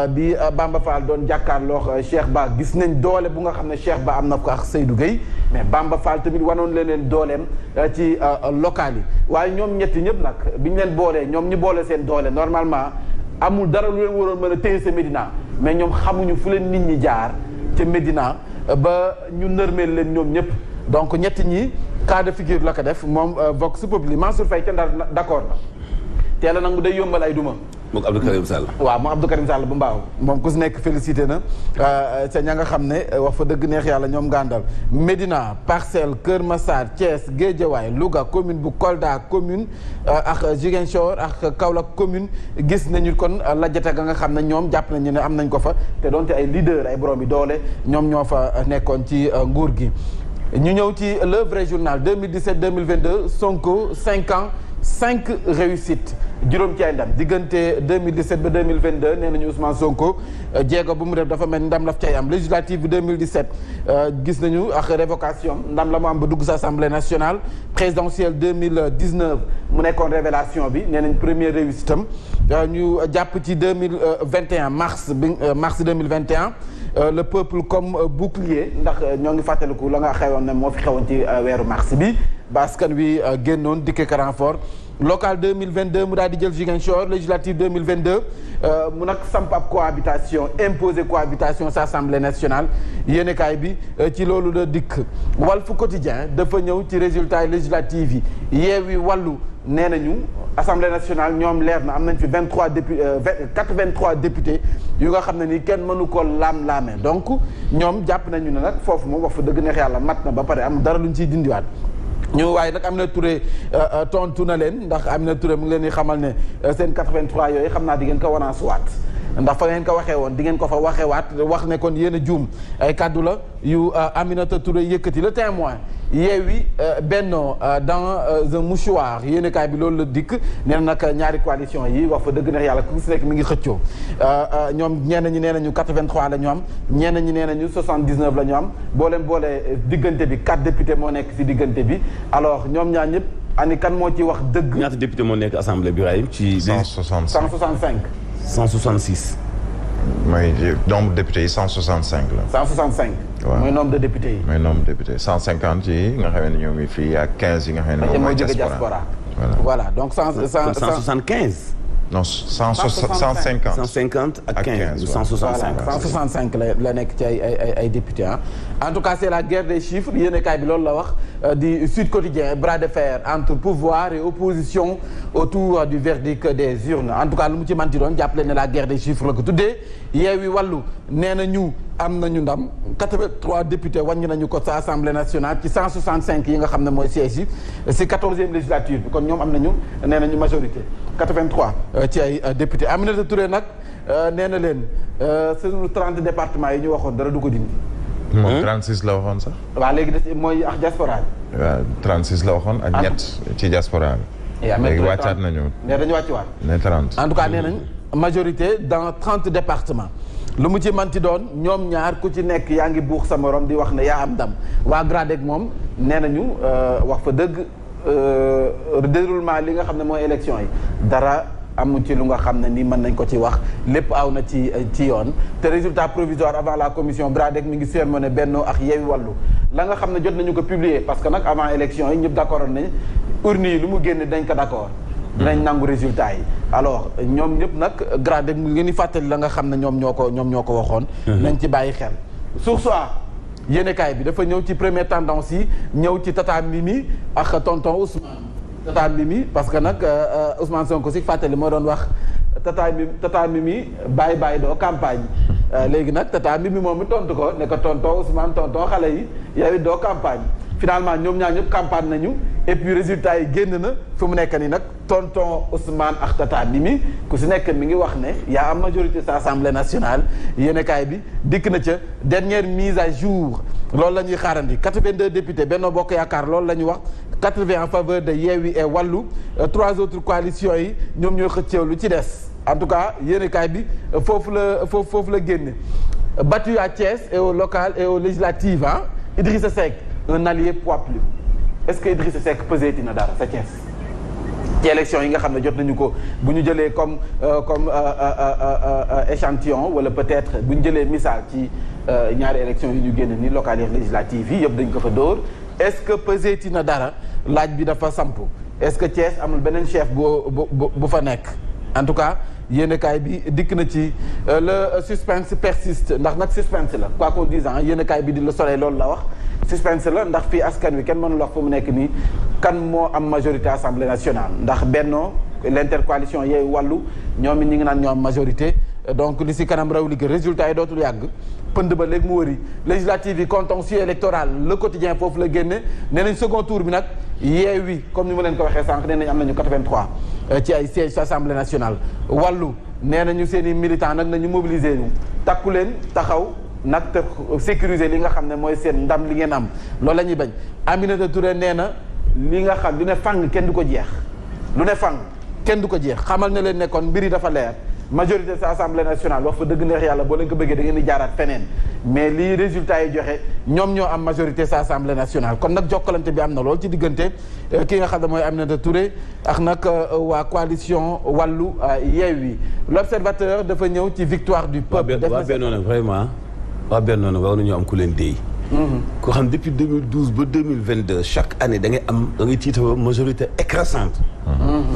bi Bamba Fall doon jàkkaarloo Cheikh Ba gis nañ doole bu nga xam ne Cheikh Ba am na ko ak Seydou Gueye mais Bamba Fall tamit wanoon leen dooleem ci local yi waaye ñoom ñetti ñëpp nag bi ñu leen boolee ñoom ñu boole seen doole normalement amul dara lu leen waroon mën a téye sa Médina mais ñoom xamuñu fu leen nit ñi jaar ca Médina ba ñu nërmeel leen ñoom ñëpp donc ñetti ñi cas de figure la ko def moom Vox Populi Mansour Faye ca Ndar d'accord na teel a nag mu day yombal ay duma moom Abdou Karim Sall. waaw moom Abdou Karim Sall bu mbaaw moom ku si nekk félicité na ca ña nga xam ne wax fa dëgg neex yàlla ñoom ngàndal Médina Parcelles Kër Massar Thiès Guédiawaye Louga commune bu Kolda commune ak Ziguinchor ak Kaolack commune gis nañu kon lajjate ga nga xam ne ñoom jàpp nañu ne am nañ ko fa te doonte ay leader ay borom yi doole ñoom ñoo fa nekkoon ci nguur gi ñu ñëw ci le vrai journal 2017-2022 Sonko 5 ans 5 réussites juróom ci ay ndam diggante 2017 ba 2022 nee nañu Ousmane Sonko jéego bu mu def dafa mel ni ndam la cay am législative bi 2017 gis nañu ak révocation ndam la mu am ba dugg sa assemblée nationale présidentielle 2019 mu nekkoon révélation bi nee nañ première réussite am ñu jàpp ci 2021 mars 2021 le peuple comme bouclier ndax ñoo ngi fàttaliku la nga xewoon ne moo fi xewoon ci weeru mars bi ba askan wi génnoon dikke ka renfort local 2022 mu daal di jël Ziguinchor législative 2022 mu nag samp ab cohabitation imposer cohabitation sa assemblée nationale yéenekaay bi ci loolu la dikk Walf Quotidien dafa ñëw ci résultat législative yi Yewwi Wallu nee nañu assemblée nationale ñoom leer na am nañ fi 83 députés yu nga xam ne ni kenn mënu ko laam-laamee donc ñoom jàpp nañu ne nag foofu moom wax fa dëgg neex yàlla mat na ba pare am dara luñ ciy dindiwaat ñu waaye nag Aminata Touré tontu na leen ndax Aminata Touré mu ngi leen di xamal ne seen 83 yooyu xam naa di ngeen ko wanaasuwaat ndax fa ngeen ko waxee woon di ngeen ko fa waxewaat wax ne kon yéen a juum ay kaddu la yu Aminata Touré yëkkati le témoin Yewwi Benno dans un mouchoir yéenekaay bi loolu la dikk nee na nag ñaari coalition yi wax fa dëgg neex yàlla ku si nekk mi ngi xëccoo ñoom ñenn ñi nee nañu 83 la ñu am ñenn ñi nee nañu 79 la ñu am boo leen boolee diggante bi 4 députés moo nekk si diggante bi alors ñoom ñaar ñëpp ani kan moo ci wax dëgg. ñaata député moo nekk assemblée bi Ibrahima ci. 165 166. mooy nombre de députés yi 165 la. 165. waaw mooy nombre de députés yi. mooy nombre de députés 150 yi nga xam ne ñoo ngi fii ak 15 yi nga xam ne moom mooy diaspora. voilà donc 175. non 150. 150 ak 15 ou 165. voilà 165 la nekk ci ay députés ah. en tout cas c'est la guerre des chiffres yéenekaay bi loolu la wax di Sud Quotidien bras de fer entre pouvoir et opposition autour du verdict des urnes en tout cas lu mu ci manti doon jàppale ne la guerre des chiffres la ko tuddee Yewwi Wallu nee na ñu am nañu ndam 83 députés wàññi nañu ko sa assemblée nationale ci 165 yi nga xam ne mooy siège yi si 14e législature bi kon ñoom am nañu nee nañu majorité 83 ci ay députés Aminata Touré nag nee na leen sunu 30 départements yi ñu waxoon dara du ko dindi. moom 36 la waxoon sax. waaw léegi des mooy ak diaspora bi. waaw 36 la waxoon ak ñett ci diaspora bi. léegi wàccaat nañu. nee dañu wàccuwaat. ne 30. en tout cas nee nañ majorité dans 30 départements. lu mu ci manti doon ñoom ñaar ku ci nekk yaa ngi buux sa morom di wax ne yaa am ndam waa GRADEC moom nee nañu wax fa dëgg déroulement li nga xam ne mooy élection yi dara amu ci lu nga xam ne ni mën nañ ko ci wax lépp aw na ci yoon te résultat provisoire avant la commission GRADEC mi ngi sermoné Benno ak Yewwi Wallu la nga xam ne jot nañu ko publier parce que nag avant élection yi ñëpp d'accord nañ urne yi lu mu génne dañ ko d'accord dinañ nangu résultat yi alors ñoom ñëpp nag GRADEC mu ngeen di fàttali la nga xam ne ñoom ñoo ko waxoon nañ ci bàyyi xel Source A yéenekaay bi dafa ñëw ci première tendance yi ñëw ci Tata Mimi ak tonton Ousmane Tata Mimi parce que nag Ousmane Sonko si fàttali moo doon wax Tata Mimi bàyyi doo campagne léegi nag Tata Mimi moom mi tontu ko ne ko tonton Ousmane tonton xale yi yow it doo campagne finalement ñoom ñaar ñëpp campagne nañu et puis résultat yi génn na fu mu nekk nii nag tonton Ousmane ak Tata Mimi ku si nekk mi ngi wax ne yaa am majorité sa assemblée nationale yéenekaay bi dikk na ca dernière mise à jour loolu la ñuy xaarandi 82 députés Benno Bokk Yaakaar loolu la ñu wax 80 en faveur de Yewwi et Wallu 3 autres coalitions yi ñoom ñoo xëcceew lu ci des en tout cas yéenekaay bi foofu la génne battu à Thiès et au local et aux législatives Idrissa Seck un allié poids plume est-ce que Idrissa Seck pesé na dara sa Thiès ci élection yi nga xam ne jot nañu ko bu ñu jëlee comme échantillon wala peut-être bu ñu jëlee misaal ci ñaari élection yi ñu génn ni locales yi législatives yi yëpp dañ ko fa dóor est-ce que pesé na dara laaj bi dafa samp est-ce que Thiès amul beneen chef bu fa nekk en tout cas yéenekaay bi dikk na ci le suspense persiste ndax nag suspense la quoi qu'on dise yéenekaay bi di Le Soleil loolu la wax suspense la ndax fii askan wi kenn mënul wax fu mu nekk nii kan moo am majorité assemblée nationale ndax Benno l'intercoalition Yewwi Wallu ñoom it ñi ngi naan ñoo am majorité donc li si kanam raw li que résultat yi dootul yàgg pënd ba léegi mu wëri législative yi contentieux électoral le quotidien foofu la génne nee nañ second tour bi nag Yewwi comme ni ma leen ko waxee sànq nee nañ am nañu 83 ci ay sièges ci assemblée nationale Wallu nee nañu seen i militants nag nañu mobiliser ñu takku leen taxaw nag te sécuriser li nga xam ne mooy seen ndam li ngeen am loolu la ñuy bañ Aminata Touré nee na li nga xam lu ne fang kenn du ko jeex lu ne fang kenn du ko jeex xamal na leen ne kon mbir yi dafa leer majorité sa assemblée nationale wax fa dëgg neex yàlla boo leen ko bëggee da ngeen di jaaraat feneen mais lii résultat yi joxe ñoom ñoo am majorité sa assemblée nationale kon nag jokkalante bi am na lool ci diggante ki nga xam ne mooy Aminata Touré ak nag waa coalition Wallu Yewwi l'observateur dafa ñëw ci victoire du peuple. waa Benno nag vraiment waa Benno nag war nañu am ku leen déy. ko xam depuis 2012 ba 2022 chaque année da ngay tiitaroo majorité écrasante.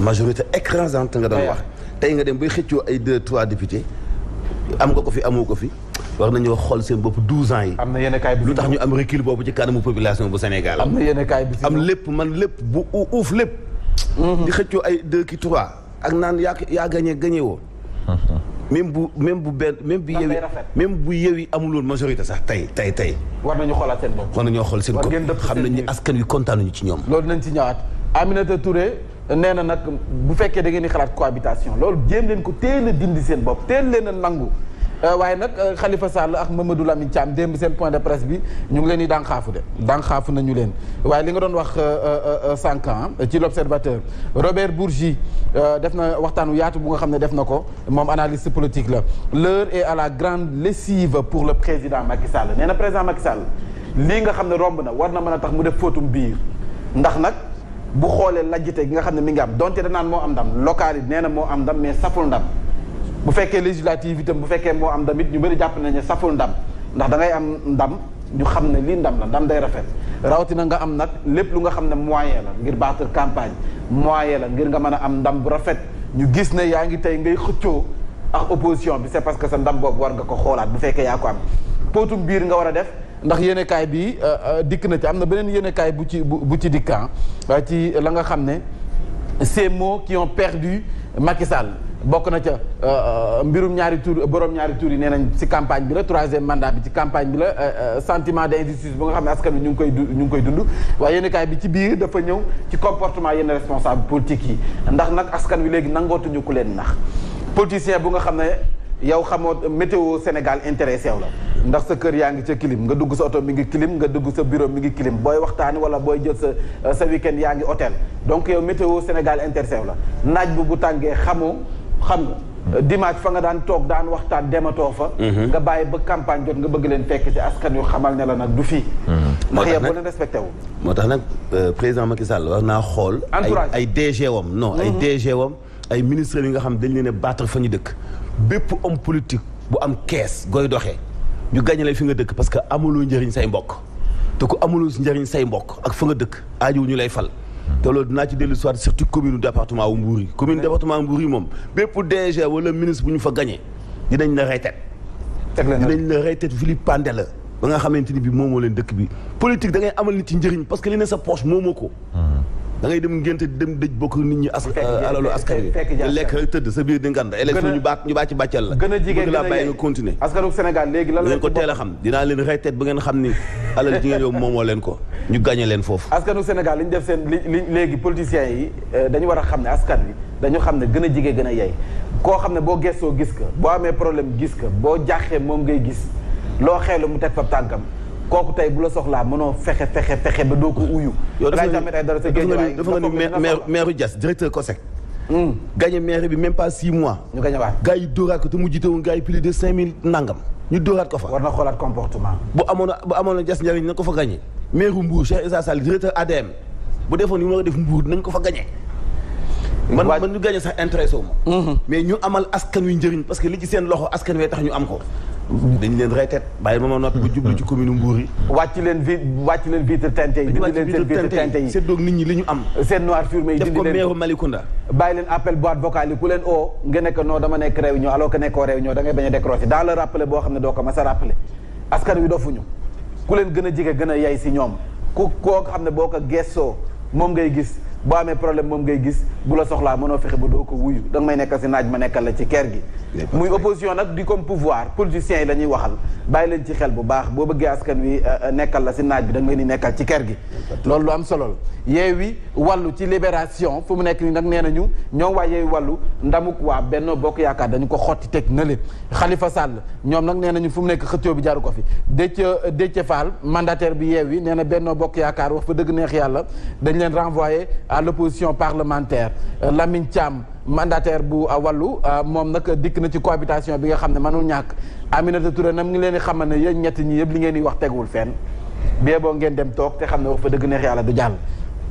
majorité écrasante nga doon wax. tey nga dem bay xëccoo ay 2-3 députés am nga ko fi amoo ko fi war nañoo xool seen bopp 12 ans yi. am na yenn kaay bi lu tax ñu am recul boobu ci kanamu population bu Sénégal. am na yenn kaay bi am lépp man lépp bu uuf lépp. di xëccoo ay 2 ki 3 ak naan yaa gagné woo. même bu Yewwi amuloon majorité sax tey. war nañu xoolaat seen bopp. war nañoo xool seen bopp xam nañ ni askan wi kontaanuñu ci ñoom. loolu nañ ci ñëwaat Aminata Touré nee na nag bu fekkee da ngeen di xalaat cohabitation loolu jéem leen ko teel a dindi seen bopp teel leen a nangu waaye nag Khalifa Sall ak Mamadou Lamine Thiam démb seen point de presse bi ñu ngi leen di dànxaafu nañu leen waaye li nga doon wax 5 ans ci l'observateur Robert Bourgi def na waxtaan wu yaatu bu nga xam ne def na ko moom analyste politique la l'heure est à la grande lessive pour le président Macky Sall nee na président Macky Sall lii nga xam ne romb na war na mën a tax mu def fóotum biir ndax nag bu xoolee lajjite gi nga xam ne mi ngi am donte danaan moo am ndam local yi nee na moo am ndam mais saful ndam bu fekkee législative itam bu fekkee moo am ndam it ñu bëri jàpp nañ ne saful ndam ndax da ngay am ndam ñu xam ne lii ndam la ndam day rafet rawatina nga am nag lépp lu nga xam ne moyen la ngir battre campagne moyen la ngir nga mën a am ndam bu rafet ñu gis ne yaa ngi tey ngay xëccoo ak opposition bi c'est parce que sa ndam boobu war nga ko xoolaat bu fekkee yaa ko am póotum biir nga war a def ndax yéenekaay bi dikk na ci am na beneen yéenekaay bu ci dikkan ci la nga xam ne ces mots qui ont perdu Macky Sall bokk na ca mbirum borom ñaari tur yi nee nañ ci campagne bi la 3e mandat bi ci campagne bi la sentiment d'injustice bu nga xam ne askan wi ñu ngi koy dund waaye yéenekaay bi ci biir dafa ñëw ci comportement yenn responsable politique yi ndax nag askan wi léegi nangootuñu ku leen nax politicien bu nga xam ne yow xamoo météo Sénégal intéressé wu la ndax sa kër yaa ngi ca clim nga dugg sa oto mi ngi clim nga dugg sa bureau mi ngi clim booy waxtaani wala booy jël sa week-end yaa ngi hôtel donc yow météo Sénégal intéressé wu la naaj bu tàngee xam nga dimanche fa nga daan toog daan waxtaan dematoo fa nga bàyyi ba campagne jot nga bëgg leen fekk ci askan yu xamal ne la nag du fii ndax yow boo leen respecté wu moo tax nag président Macky Sall war naa xool ay DG wam non ay DG wam ay ministres yi nga xam dañ leen a battre fa ñu dëkk bépp homme politique bu am kees gooy doxee ñu gàññale fi nga dëkk parce que amuloo njëriñ say mbokk te ku amuloo njëriñ say mbokk ak fa nga dëkk aajowu ñu lay fal te loolu dinaa ci dellu soit surtout commune département wu Mbour yi commune département Mbour yi moom bépp DG wala ministre bu ñu fa gagné dinañ la rey tête dinañ la rey tête vilipendé la ba nga xamante ni bi moomoo leen dëkk bi politique da ngay amal nit ci njëriñ parce que li ne sa poche moomoo ko da ngay dem ngénte dem dëj bokk nit ñi alalu askan wi lekk rek tëdd sa biir di ngand élection ñu bàcc bàccal la gën a jigéen bëgg laa bàyyi nga continuer askanu Sénégal léegi lan ngeen ko teel a xam dinaa leen rey tête ba ngeen xam ni alal ji ngeen yow moomoo leen ko ñu gagné leen foofu askanu Sénégal li ñu def seen li léegi politiciens yi dañu war a xam ne askan wi dañu xam ne gën a jigee gën a yey koo xam ne boo gestoo gis ka boo amee problème gis ka boo jaaxee moom ngay gis loo xeelu mu teg fa tànkam kooku tey bu la soxlaa mënoo fexe ba doo ko uyu. yow dafa nga ni maire Diass directeur COSEC. gagné maire bi même pas 6 mois. ñu gagné waat gars yi dóoraat ko te mu jiite woon gars yi plus de 5000 nangam. ñu dóoraat ko fa. war na xoolaat comportement. bu amoon Diass njariñ na ko fa gagné. maire Mbour Cheikh Issa Sall directeur ADM bu defoon ni mu war a def Mbour nañ ko fa gagné. man ñu gagné sax intéressé wu ma. mais ñu amal askan wi njëriñ parce que li ci seen loxo askan wee tax ñu am ko. dañ leen reetet bàyyi ma noppi bu jublu ci commune Mbour yi. wàcc leen vitre teintée yi. dindi leen seen vitre teintée yi séddoog nit ñi li ñu am. seen noir fumé yi dindi leen def ko maire Malicounda. bàyyi leen appel boîte vocale yi ku leen oo nga nekk non dama nekk réunion alors que nekkoo réunion da ngay bañ a décrocher dans le rappelé boo xam ne doo ko mas a rappelé askan wi dofuñu ku leen gën a jege gën a yey si ñoom koo xam ne boo ko gestoo moom ngay gis boo amee problème moom ngay gis bu la soxlaa mënoo fexe ba doo ko wuyu da nga may nekkal si naaj ma nekkal la ci kër gi muy opposition nag di comme pouvoir politiciens yi la ñuy waxal bàyyi leen ci xel bu baax boo bëggee askan wi nekkal la si naaj bi da nga leen di nekkal ci kër gi loolu lu am solo la Yewwi Wallu ci libération fu mu nekk nii nag nee nañu ñoom waa Yewwi Wallu ndamuk waa Benno Bokk Yaakaar dañu ko xotti teg na leen Khalifa Sall ñoom nag nee nañu fu mu nekk xëccoo bi jaru ko fi Déthié Fall mandataire bi Yewwi nee na Benno Bokk Yaakaar wax fa dëgg neex yàlla dañ leen renvoyé à l'opposition parlementaire Lamine Thiam mandataire bu Wallu moom nag dikk na ci cohabitation bi nga xam ne mënul ñàkk Aminata Touré nam ngi leen di xamal ne yéen ñett ñi yëpp li ngeen di wax teguwul fenn bee boo ngeen dem toog te xam ne wax fa dëgg neex yàlla du jàll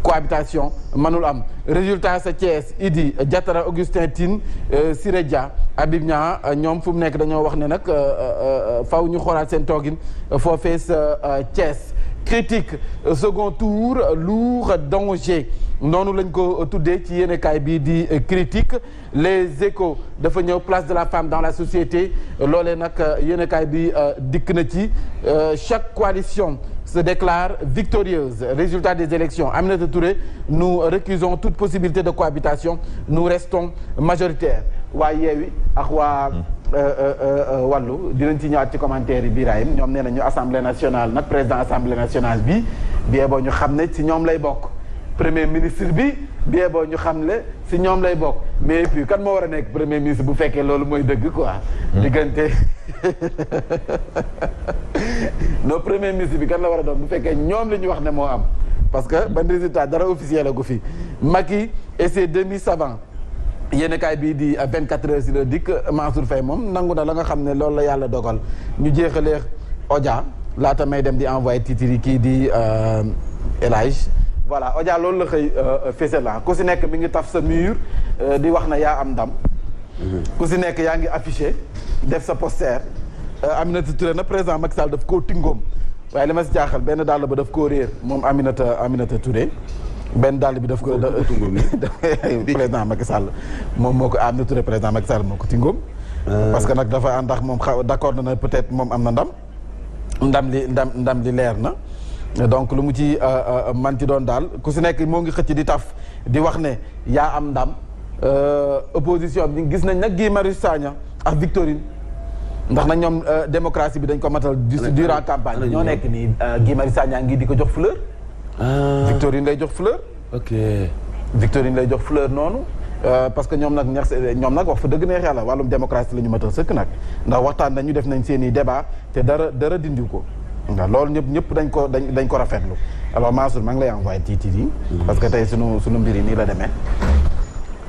cohabitation mënul am résultat sa Thiès Idi Diatara Augustin Tine Siré Dia Habib Niang ñoom fu mu nekk dañoo wax ne nag faw ñu xoolaat seen toogin foofee sa Thiès critique second tour lourd danger noonu lañ ko tuddee ci yéenekaay bii di critique les échos dafa ñëw place de la femme dans la société loolee nag yéenekaay bi dikk na ci chaque coalition se déclare victorieuse résultat des élections Aminata Touré nous récusons toute possibilité de cohabitation nous restons majoritaires waa Yewwi ak waa Wallu dinañ ci ñëwaat ci commentaire yi Birahim ñoom nee nañu assemblée nationale nag président assemblée nationale bi boo ñu xam ne ci ñoom lay bokk premier ministre bi boo ñu xam ne ci ñoom lay bokk mais puis kan moo war a nekk premier ministre bu fekkee loolu mooy dëgg quoi diggante non premier ministre bi kan la war a doon bu fekkee ñoom li ñu wax ne moo am parce que ban résultat dara officiel la gu fi Macky et ses demi savants yéenekaay bii di 24 heures si la dikk Mansour Faye moom nangu na la nga xam ne loolu la yàlla dogal ñu jeexalee Odia laata may dem di envoyé titiri kii di El Hadj voilà Odia loolu la xëy fésal la ku si nekk mi ngi taf sa mur di wax na yaa am ndam ku si nekk yaa ngi affiché def sa poster Aminata Touré na président Macky Sall daf koo tingoom waaye li ma si jaaxal benn dàll ba daf koo réer moom Aminata Touré benn dàll bi daf ko président Macky Sall moom moo ko Aminata Touré président Macky Sall moo ko tingoom parce que nag dafa ànd ak moom d'accord na peut-être moom am na ndam li leer na donc lu mu ci man ci doon daal ku si nekk moo ngi xëcc di taf di wax ne yaa am ndam opposition bi gis nañ nag Guy Marius Sagna ak Victorine ndax nag ñoom démocratie bi dañ ko matal durant campagne ñoo nekk nii Guy Marius Sagna ngi di ko jox fleur Victorine lay jox fleur ok Victorine lay jox fleur noonu parce que ñoom nag wax fa dëgg neex yàlla wàllum démocratie la ñu matal sëkk nag ndax waxtaan nañu def nañ seen i débat te dara dindi ko waaw loolu ñëpp dañ ko rafetlu alors Mansour maa ngi lay envoyé tiitir yi parce que tey sunu mbir yi nii la demee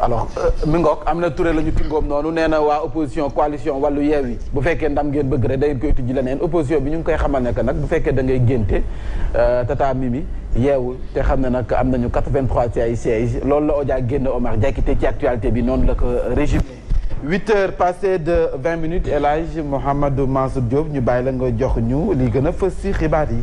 alors mi ngoog Aminata Touré la ñu tingoom noonu nee na waa opposition coalition Wallu Yewwi bu fekkee ndam ngeen bëgg rek da ngeen koy tijji leneen opposition bi ñu ngi koy xamal ne que nag bu fekkee da ngay génte tata Mimi yeewu te xam ne nag am nañu 83 ci ay sièges loolu la Odia génn Omar Diakité ci actualité bi noonu la ko résumé 8 heures passées de 20 minutes El Hadj Mouhamadou Mansour Diop ñu bàyyi la nga jox ñu li gën a fës ci xibaar yi.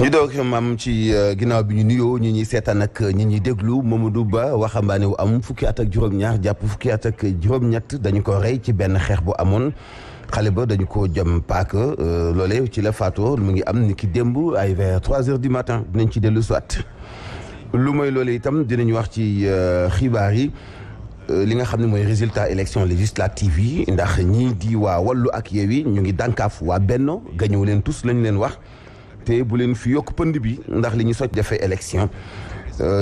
ñu doog maam ci ginnaaw bi ñu nuyoo ñi ñuy seetaan ak ñi ñuy déglu Mamadou Ba waxambaane wu am fukki at ak juróom-ñaar jàpp fukki at ak juróom-ñett dañu ko rey ci benn xeex bu amoon xale ba dañu ko jëm paaka loole ci la faatoo mu ngi am ni ki démb ay vers 3 heures du matin dinañ ci dellu soit lu mooy loole itam dinañ wax ci xibaar yi li nga xam ne mooy résultat élection législative yi ndax ñii di waa Wallu ak Yewwi ñu ngi dànkaaf waa Benno gañëw leen tous lañu leen wax te bu leen fi yokk pënd bi ndax li ñu soj defee élection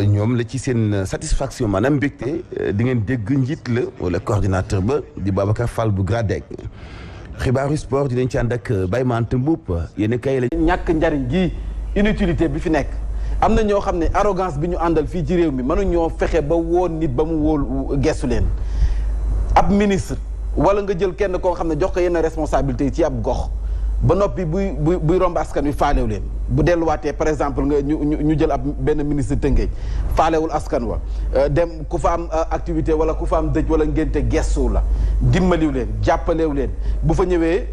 ñoom la ci seen satisfaction maanaam mbégte di ngeen dégg njiit la wala coordinateur ba di Babacar Fall bu GRADEC xibaaru sport dinañ ci ànd ak Baye Mante Mboup yéen kay la ñàkk njariñ gi inutilité bi fi nekk am na ñoo xam ne arrogance bi ñu àndal fii ci réew mi mënuñoo fexe ba woon nit ba mu wóol gestu leen ab ministre wala nga jël kenn koo xam ne jox ko yenn responsabilité yi ci ab gox ba noppi buy romb askan wi faalew leen bu delluwaatee par exemple nga ñu jël ab benn ministre Tëngéej faalewul askan wa dem ku fa am activité wala ku fa am dëj wala ngénte gestu la dimbaliw leen jàppalew leen bu fa ñëwee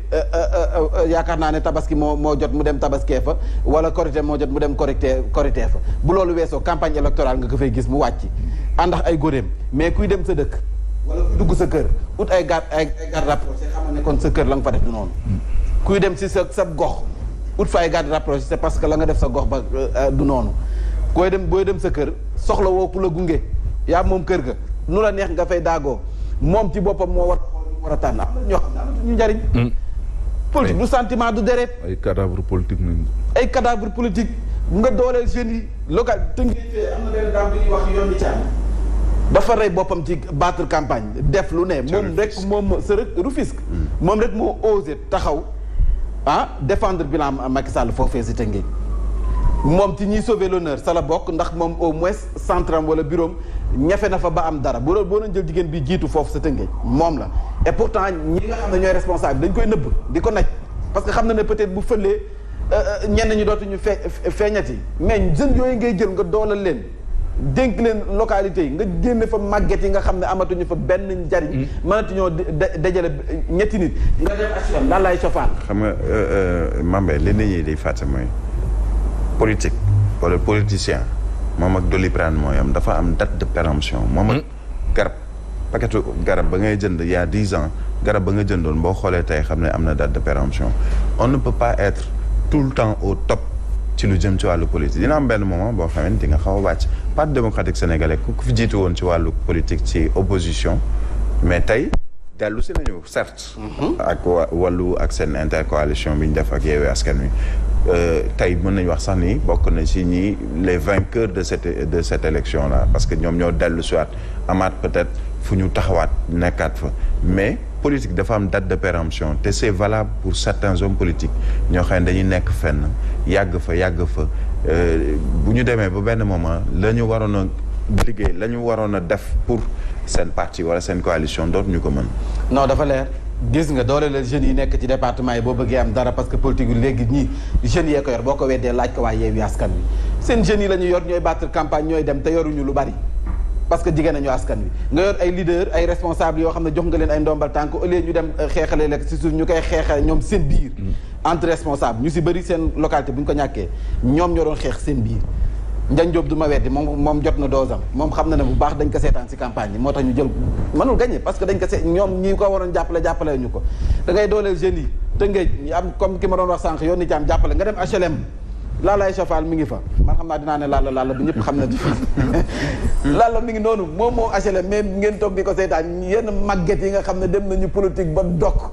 yaakaar naa ne tabaski moo jot mu dem tabaskee fa wala korité moo jot mu dem korité fa bu loolu weesoo campagne électorale nga ko fay gis mu wàcc àndax ay góoreem mais kuy dem sa dëkk wala kuy dugg sa kër ut ay garde rapproché xamal ne kon sa kër la nga fa def du noonu kuy dem si sa gox ut fa ay garde rapproché c'est parce que la nga def sa gox ba du noonu booy dem sa kër soxla woo ku la gunge yaa moom kër ga nu la neex nga fay daagoo moom ci boppam moo war a tànn am na ñoo xam ne amatuñu njariñ politique du sentiment du deret ay cadavre politique nañ ay cadavre politique nga dooleel jeunes yi local tënkee am na benn daam bi ñuy wax yoon ni caan dafa rey boppam ci battre campagne def lu ne moom sa Rufisque moom rek moo osé taxaw défendre bilan Macky Sall foofee si Tëngéej moom ci ñiy sauver l'honneur sa la bokk ndax moom au moins centram wala bureau ñafe na fa ba am dara boo doon jël jigéen bi jiitu foofu sa Tëngéej moom la et pourtant ñi nga xam ne ñooy responsable dañ koy nëbb di ko naj parce que xam na ne peut-être bu fëlee ñenn ñi dootuñu feeñati mais jeunes yooyu ngay jël nga doolal leen dénk leen localité yi nga génne fa màgget yi nga xam ne amatuñu fa benn njariñ mënatuñoo dajale ñetti nit nga dem HLM lan lay cofaan xam nga Mambé li nit ñi di fàtte mooy politique wala politicien moom ak Doliprane mooy am dafa am date de péremption moom ak garab paquetu garab ba ngay jënd il y a 10 ans garab ba nga jëndoon boo xoolee tey xam ne am na date de péremption on ne peut pas être tout le temps au top ci lu jëm ci wàllu politique dina am benn moment boo xamante nga xaw a wàcc parti démocratique sénégalais ku fi jiitu woon ci wàllu politique ci opposition mais tey dellu si nañu certes ak wàllu ak seen intercoalition bi ñu def ak Yewwi Askan Wi tey mën nañu wax sax ni bokk na ci ñi les vainqueurs de cette élection là parce que ñoom ñoo dellu si waat amaat peut-être fu ñu taxawaat nekkaat fa mais politique dafa am date de péremption te c'est valable pour certains hommes politiques ñoo xam ne dañuy nekk fenn yàgg fa bu ñu demee ba benn moment la ñu waroon a liggéey la ñu waroon a def pour seen parti wala seen coalition dootuñu ko mën. non dafa leer gis nga doole la jeunes yi nekk ci département yi boo bëggee am dara parce que politique bi léegi ñii jeunes yee ko yor boo ko weddee laaj ko waa Yewwi Askan Wi seen jeunes yi la ñu yor ñooy battre campagne ñooy dem te yoruñu lu bari. parce que jigéen nañu askan wi nga yor ay leader ay responsable yoo xam ne jox nga leen ay ndombal tànk au lieu ñu dem xeexale lekk si suuf ñu koy xeexale ñoom seen biir entre responsable ñu si bëri seen localité bu ñu ko ñàkkee ñoom ñoo doon xeex seen biir Ndiagne Diop du ma weddi moom jot na dosam moom xam na ne bu baax dañ ko seetaan si campagne yi moo tax ñu jël mënul gagné parce que dañ ko ñoom ñi ko waroon jàppale ñu ko da ngay dooleel jeunes yi Tëngéej ñu am comme ki ma doon wax sànq yoon ni ci am jàppale nga dem HLM Lalla Chafal mi ngi fa man xam naa dinaa ne Lalla bi ñëpp xam na Lalla mi ngi noonu moom moo HLM mais ngeen toog di ko seetaan yenn màgget yi nga xam ne dem nañu politique ba dokk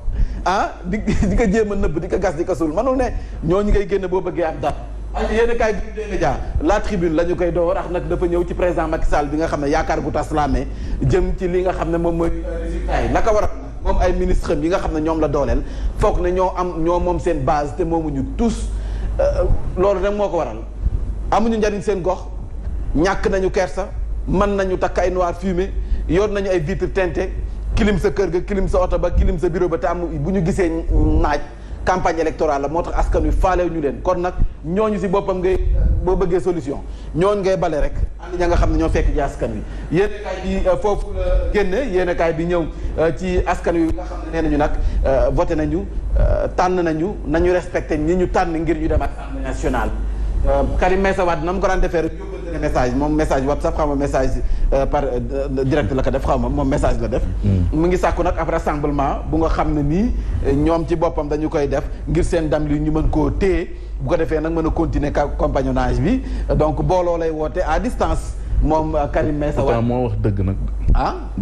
di ko jéem a nëbb di ko gas di ko suul manul ne ñooñu ngay génn boo bëggee am dara yéen kaay bi dé média la tribune la ñu koy door ndax nag dafa ñëw ci président Macky Sall bi nga xam ne yaakaar gu tas laamee jëm ci li nga xam ne moom mooy résultat yi la ko waral moom ay ministre yi nga xam ne ñoom la dooleel foog ne ñoo moom seen base te moomuñu tous loolu rek moo ko waral amuñu njariñ seen gox ñàkk nañu kersa mën nañu takk ay noir fumé yor nañu ay vitre teintée kilim sa kër ga kilim sa oto ba kilim sa bureau ba te am bu ñu gisee naaj campagne électorale la moo tax askan wi faalew ñu leen kon nag ñooñu si boppam ngay boo bëggee solution ñooñu ngay bale rek ànd ña nga xam ne ñoo fekk ci askan wi yéen kaay bi foofu la génne yéen kaay bi ñëw ci askan wi nga xam ne nee nañu nag voté nañu tànn nañu respecté ñi ñu tànn ngir ñu dem ak Assemblée nationale Karim Meïssa Wade na mu ko daan defee rek yóbbante message moom message WhatsApp xaw ma message par direct la ko def xaw ma moom message la def. mu ngi sàkku nag ab rassemblement bu nga xam ne nii ñoom ci boppam dañu koy def ngir seen ndam li ñu mën koo téye bu ko defee nag mën a continuer compagnonnage bi donc booloo lay woote à distance moom Karim Meïssa Wade moo wax dëgg nag.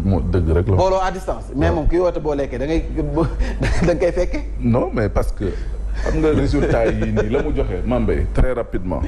moo dëgg rek la. booloo à distance mais moom ki woote boo lekkee da nga koy fekke. non mais parce que. xam nga résultat yi nii la mu joxe Mambay très rapidement.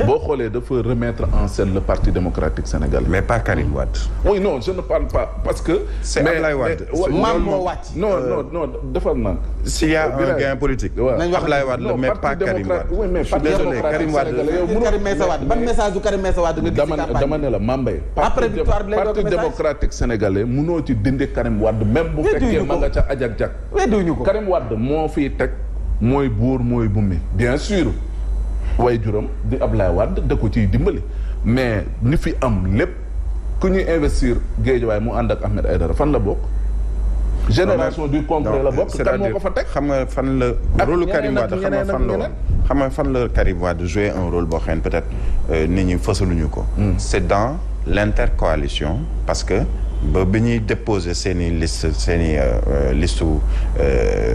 boo xoolee dafa remettre en scène le parti démocratique sénégalais. mais pas Karim Wade. oui non je ne parle pas parce que. c'est Ablaye Wade. maam moo wàcc. non defal naa. s'il y a un gain politique. nañ wax Ablaye Wade la mais pas Karim Wade. oui mais parti démocratique sénégalais Karim Meïssa Wade ban message du Karim Meïssa Wade nga gis ci campagne dama ne la Mambay. après victoire bi lay doon parti démocratique sénégalais munoo ci dindi Karim Wade même bu fekkee ma nga ca ajak-jak. weddiwuñu ko Karim Wade moo fiy teg. mooy buur mooy bummi bien sûr way juram di Ablaye Wade da ko ciy dimbali mais ni fi am lépp ku ñuy investir Guédiawaye mu ànd ak Ahmed Aïdara fan la bokk. génération du concret la bokk kan moo ko fa teg. xam nga fan la rôle Karim Wade xam nga fan la woon xam nga fan la Karim Wade jouer un rôle boo xam ne peut-être nit ñi fësaluñu ko. c'est dans l'intercoalition parce que. ba bi ñuy déposer seen i liste seen i listu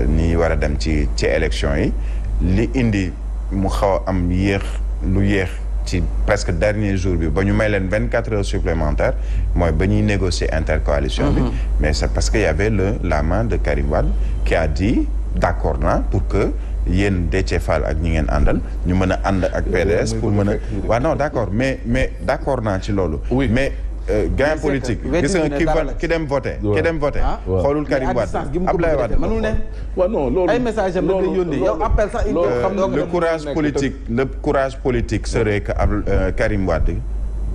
ñi war a dem ci élection yi li indi mu xaw a am lu yéex ci presque dernier jour bi ba ñu may leen 24 heures supplémentaires mooy ba ñuy négocier intercoalition bi mais c'est parce que y avait la main de Karim Wade qui a dit d'accord na pour que yéen Déthié Fall ak ñi ngeen àndal ñu mën a ànd ak PDS pour mën a waaw non d'accord mais d'accord naa ci loolu mais gain politique gis nga ki dem voté xoolul Karim Wade Ablaye Wade mënul ne waaw non loolu ay message am la yónnee yow appel sax le courage politique serait que Karim Wade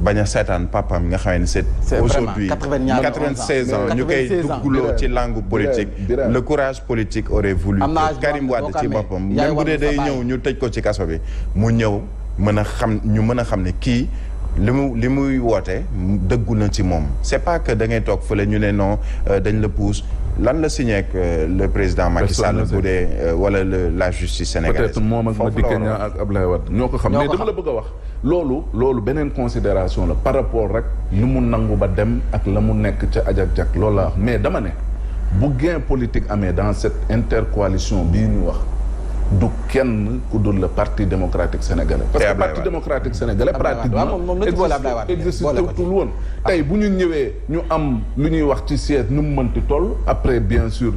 bañ a seetaan papam nga xam ne c'est aujourd'hui 96 ans ñu koy duggloo ci langue politique le courage politique aurait voulu que Karim Wade ci boppam même bu dee day ñëw ñu tëj ko ci kaso bi mu ñëw mën a xam ne kii li muy woote dëggu na ci moom c'est pas que da ngay toog fële ñu ne non dañ la pousse lan la signé ak le président Macky Sall bu dee wala la justice sénégalaise peut-être moom ak Madické Niang ak Ablaye Wade ñoo ko xam mais dama la bëgg a wax loolu beneen considération la par rapport rek li mu nangu ba dem ak la mu nekk ca ajak-jak loolu la wax mais dama ne bu gain politique amee dans cette intercoalition bii ñu wax du kenn ku dul le parti démocratique sénégalais. parce que parti démocratique sénégalais pratiquement existe tout woon tey bu ñu ñëwee ñu am lu ñuy wax ci siège nu mu mënti toll après bien sûr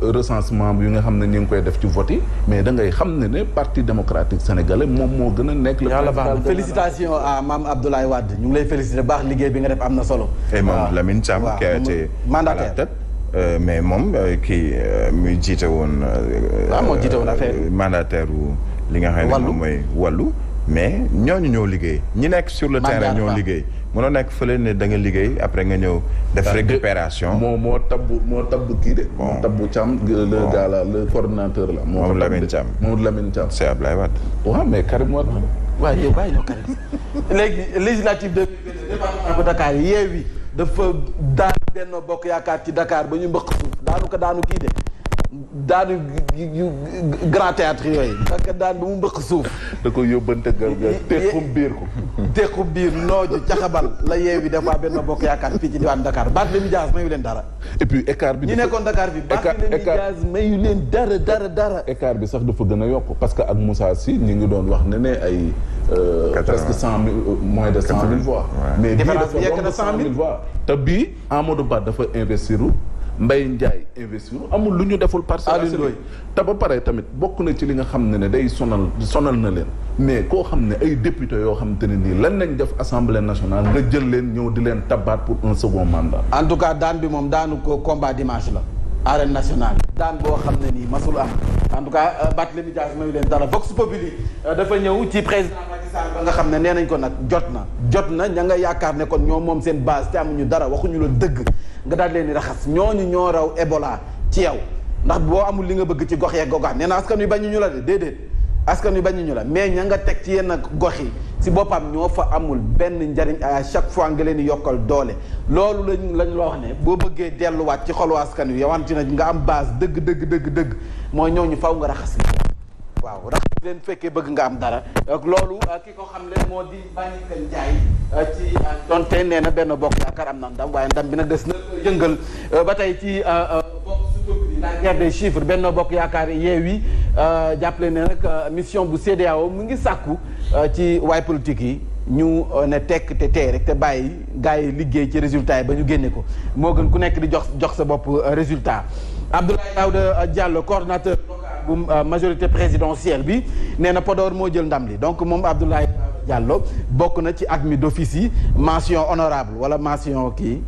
recensement bi nga xam ne ñu ngi koy def ci vote yi mais da ngay xam ne parti démocratique sénégalais moom moo gën a nekk le principal. Félicitations à Mame Abdoulaye Wade ñu ngi lay féliciter baax liggéey bi nga def am na solo. et Mame Lamine Thiam qui a été mandataire. mais moom kii muy jiite woon. moo jiite woon affaire mandataire li nga xam ne moom mooy wàllu. mais ñooñu ñoo liggéey ñi nekk sur le terrain ñoo liggéey. mënoo nekk fële ne da nga liggéey après nga ñëw def récupération. moo tabbu kii de. moo tabbu Thiam le gars là le coordinateur la. moom Lamine Thiam moom Lamine Thiam. c'est Ablaye Wade. waaw mais Karim Wade. waaw yow bàyyi ñoo Karim. léegi législative de département de Dakar Yewwi dafa daan Benno Bokk Yaakaar ci Dakar ba ñu mbëq suuf daanu kii de daanu grand théâtre yooyu daan ba mu mbëq suuf da ko yóbbante gargar tequm biir nooju caxabal la Yewwi def waa Benno Bokk Yaakaar fii ci diwaan Dakar Barthélémy Dias mayu leen dara et puis écart bi ñi nekkoon Dakar bi Barthélémy Dias mayu leen dara écart bi sax dafa gën a yokk parce que ak Moussa Sy ñi ngi doon wax ne ay presque 100 000 moins de 100 000 voix mais bii dafa romb 100 000 voix te bii Amadou Ba dafa investiru Mbaye Ndiaye investir amul lu ñu deful Parcelles Assainies te ba pare tamit bokk na ci li nga xam ne day sonal na leen mais koo xam ne ay député yoo xam te ne nii lan lañ def assemblée nationale nga jël leen ñëw di leen tabaat pour un second mandat. en tout cas daan bi moom daanu ko combat dimanche la arène nationale daan boo xam ne nii masul am en tout cas Barthélémy Dias mayu leen dara Vox Populi dafa ñëw ci président Macky Sall ba nga xam ne nee nañ ko nag jot na ña nga yaakaar ne kon ñoom moom seen base te amuñu dara waxuñu la dëgg nga daal leen di raxas ñooñu ñoo raw Ebola ci yow ndax boo amul li nga bëgg ci gox yeeg goxaan nee na askan wi bañu ñu la de déedéet askan wi bañu ñu la mais ña nga teg ci yenn gox yi si boppam ñoo fa amul benn njariñ à chaque fois nga leen di yokkal doole loolu lañ la wax ne boo bëggee delluwaat ci xolu askan wi yowante na nga am base dëgg mooy ñooñu faw nga raxas li waaw rax leen fekkee bëgg nga am dara loolu ki ko xam leen moo di Mbagnick Ndiaye ci donte nee na benn bokk yaakaar am na ndam waaye ndam bi nag des na yëngal ba tey ci bokk su la guerre des chiffres benn bokk yaakaar Yewwi jàppale ne nag mission bu CEDEAO mu ngi sàkku ci waay politique yi ñu ne tekk te tey rek te bàyyi gars yi liggéey ci résultat yi ba ñu génne ko moo gën ku nekk di jox sa bopp résultat Abdoulaye Daouda Diallo coordonnateur bu majorité présidentielle bi nee na Podor moo jël ndam li donc moom Abdoulaye Diallo bokk na ci admis d'office yi mention honorable wala mention kii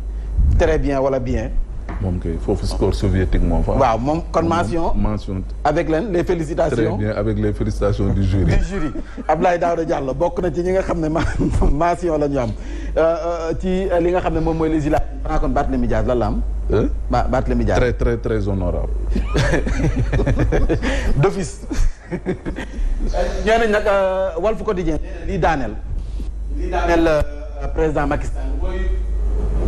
très bien wala bien. moom kay foofu score soviétique moo fa. waaw moom kon mention avec leen les félicitations. très bien avec les félicitations du jury. du jury Abdoulaye Daouda Diallo bokk na ci ñi nga xam ne mention la ñu am ci li nga xam ne moom mooy législative. xanaa kon Barthélémy Dias lan la am. Barthélémy Dias très très très honorable. d'office. ñoo nañ nag Walf Quotidien lii daaneel président Macky Sall mooy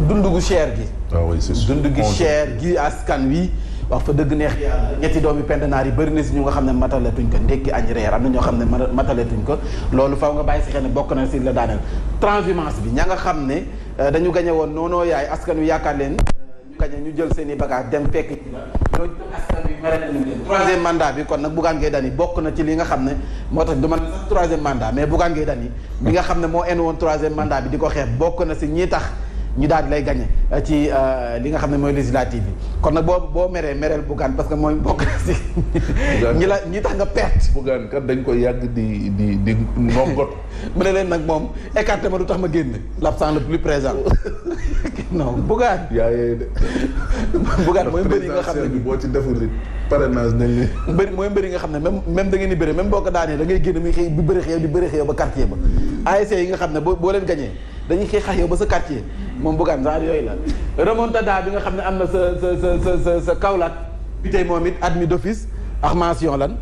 dundu gu cher gi. waaw oui c'est sûr dundu gi cher gi askan wi wax fa dëgg neex yàlla ñetti doomi pendanaar yi bëri na si ñu nga xam ne mataletuñ ko ndekki añ reer am na ñoo xam ne mataletuñ ko loolu faw nga bàyyi si xel ne bokk na si la daaneel transhumance bi ña nga xam ne dañu gañe woon noonoo yaay askan wi yaakaar leen ñu gañe ñu jël seen i bagage dem fekk ci la ñooñu askan wi mere nañu leen troisième mandat bi kon nag Bougane Gueye Dany bokk na ci li nga xam ne moo tax du man sax troisième mandat mais Bougane Gueye Dany bi nga xam ne moo en woon troisième mandat bi di ko xeex bokk na si ñi tax ñu daal di lay gagné ci li nga xam ne mooy législative bi kon nag boo mereel Bougane parce que mooy bokk na si ñi tax nga perte. Bougane kat dañ koy yàgg di ngongot. mu ne leen nag moom écarté ma du tax ma génn l'absent le plus présent non Bougane. yaa yee de. Bougane mooy mbëri nga xam ne boo ci deful it parrainage nañ li mooy mbëri nga xam ne même da ngeen di bëri même boo ko daanee da ngay génn muy xëy di bëri xeew di bëri xew ba quartier ba ASC yi nga xam ne boo leen gañee dañuy xëy xax yow ba sa quartier moom Bougane genre yooyu la remontada bi nga xam ne am na sa Kaolack bi tey moom it admis d'office ak mention lan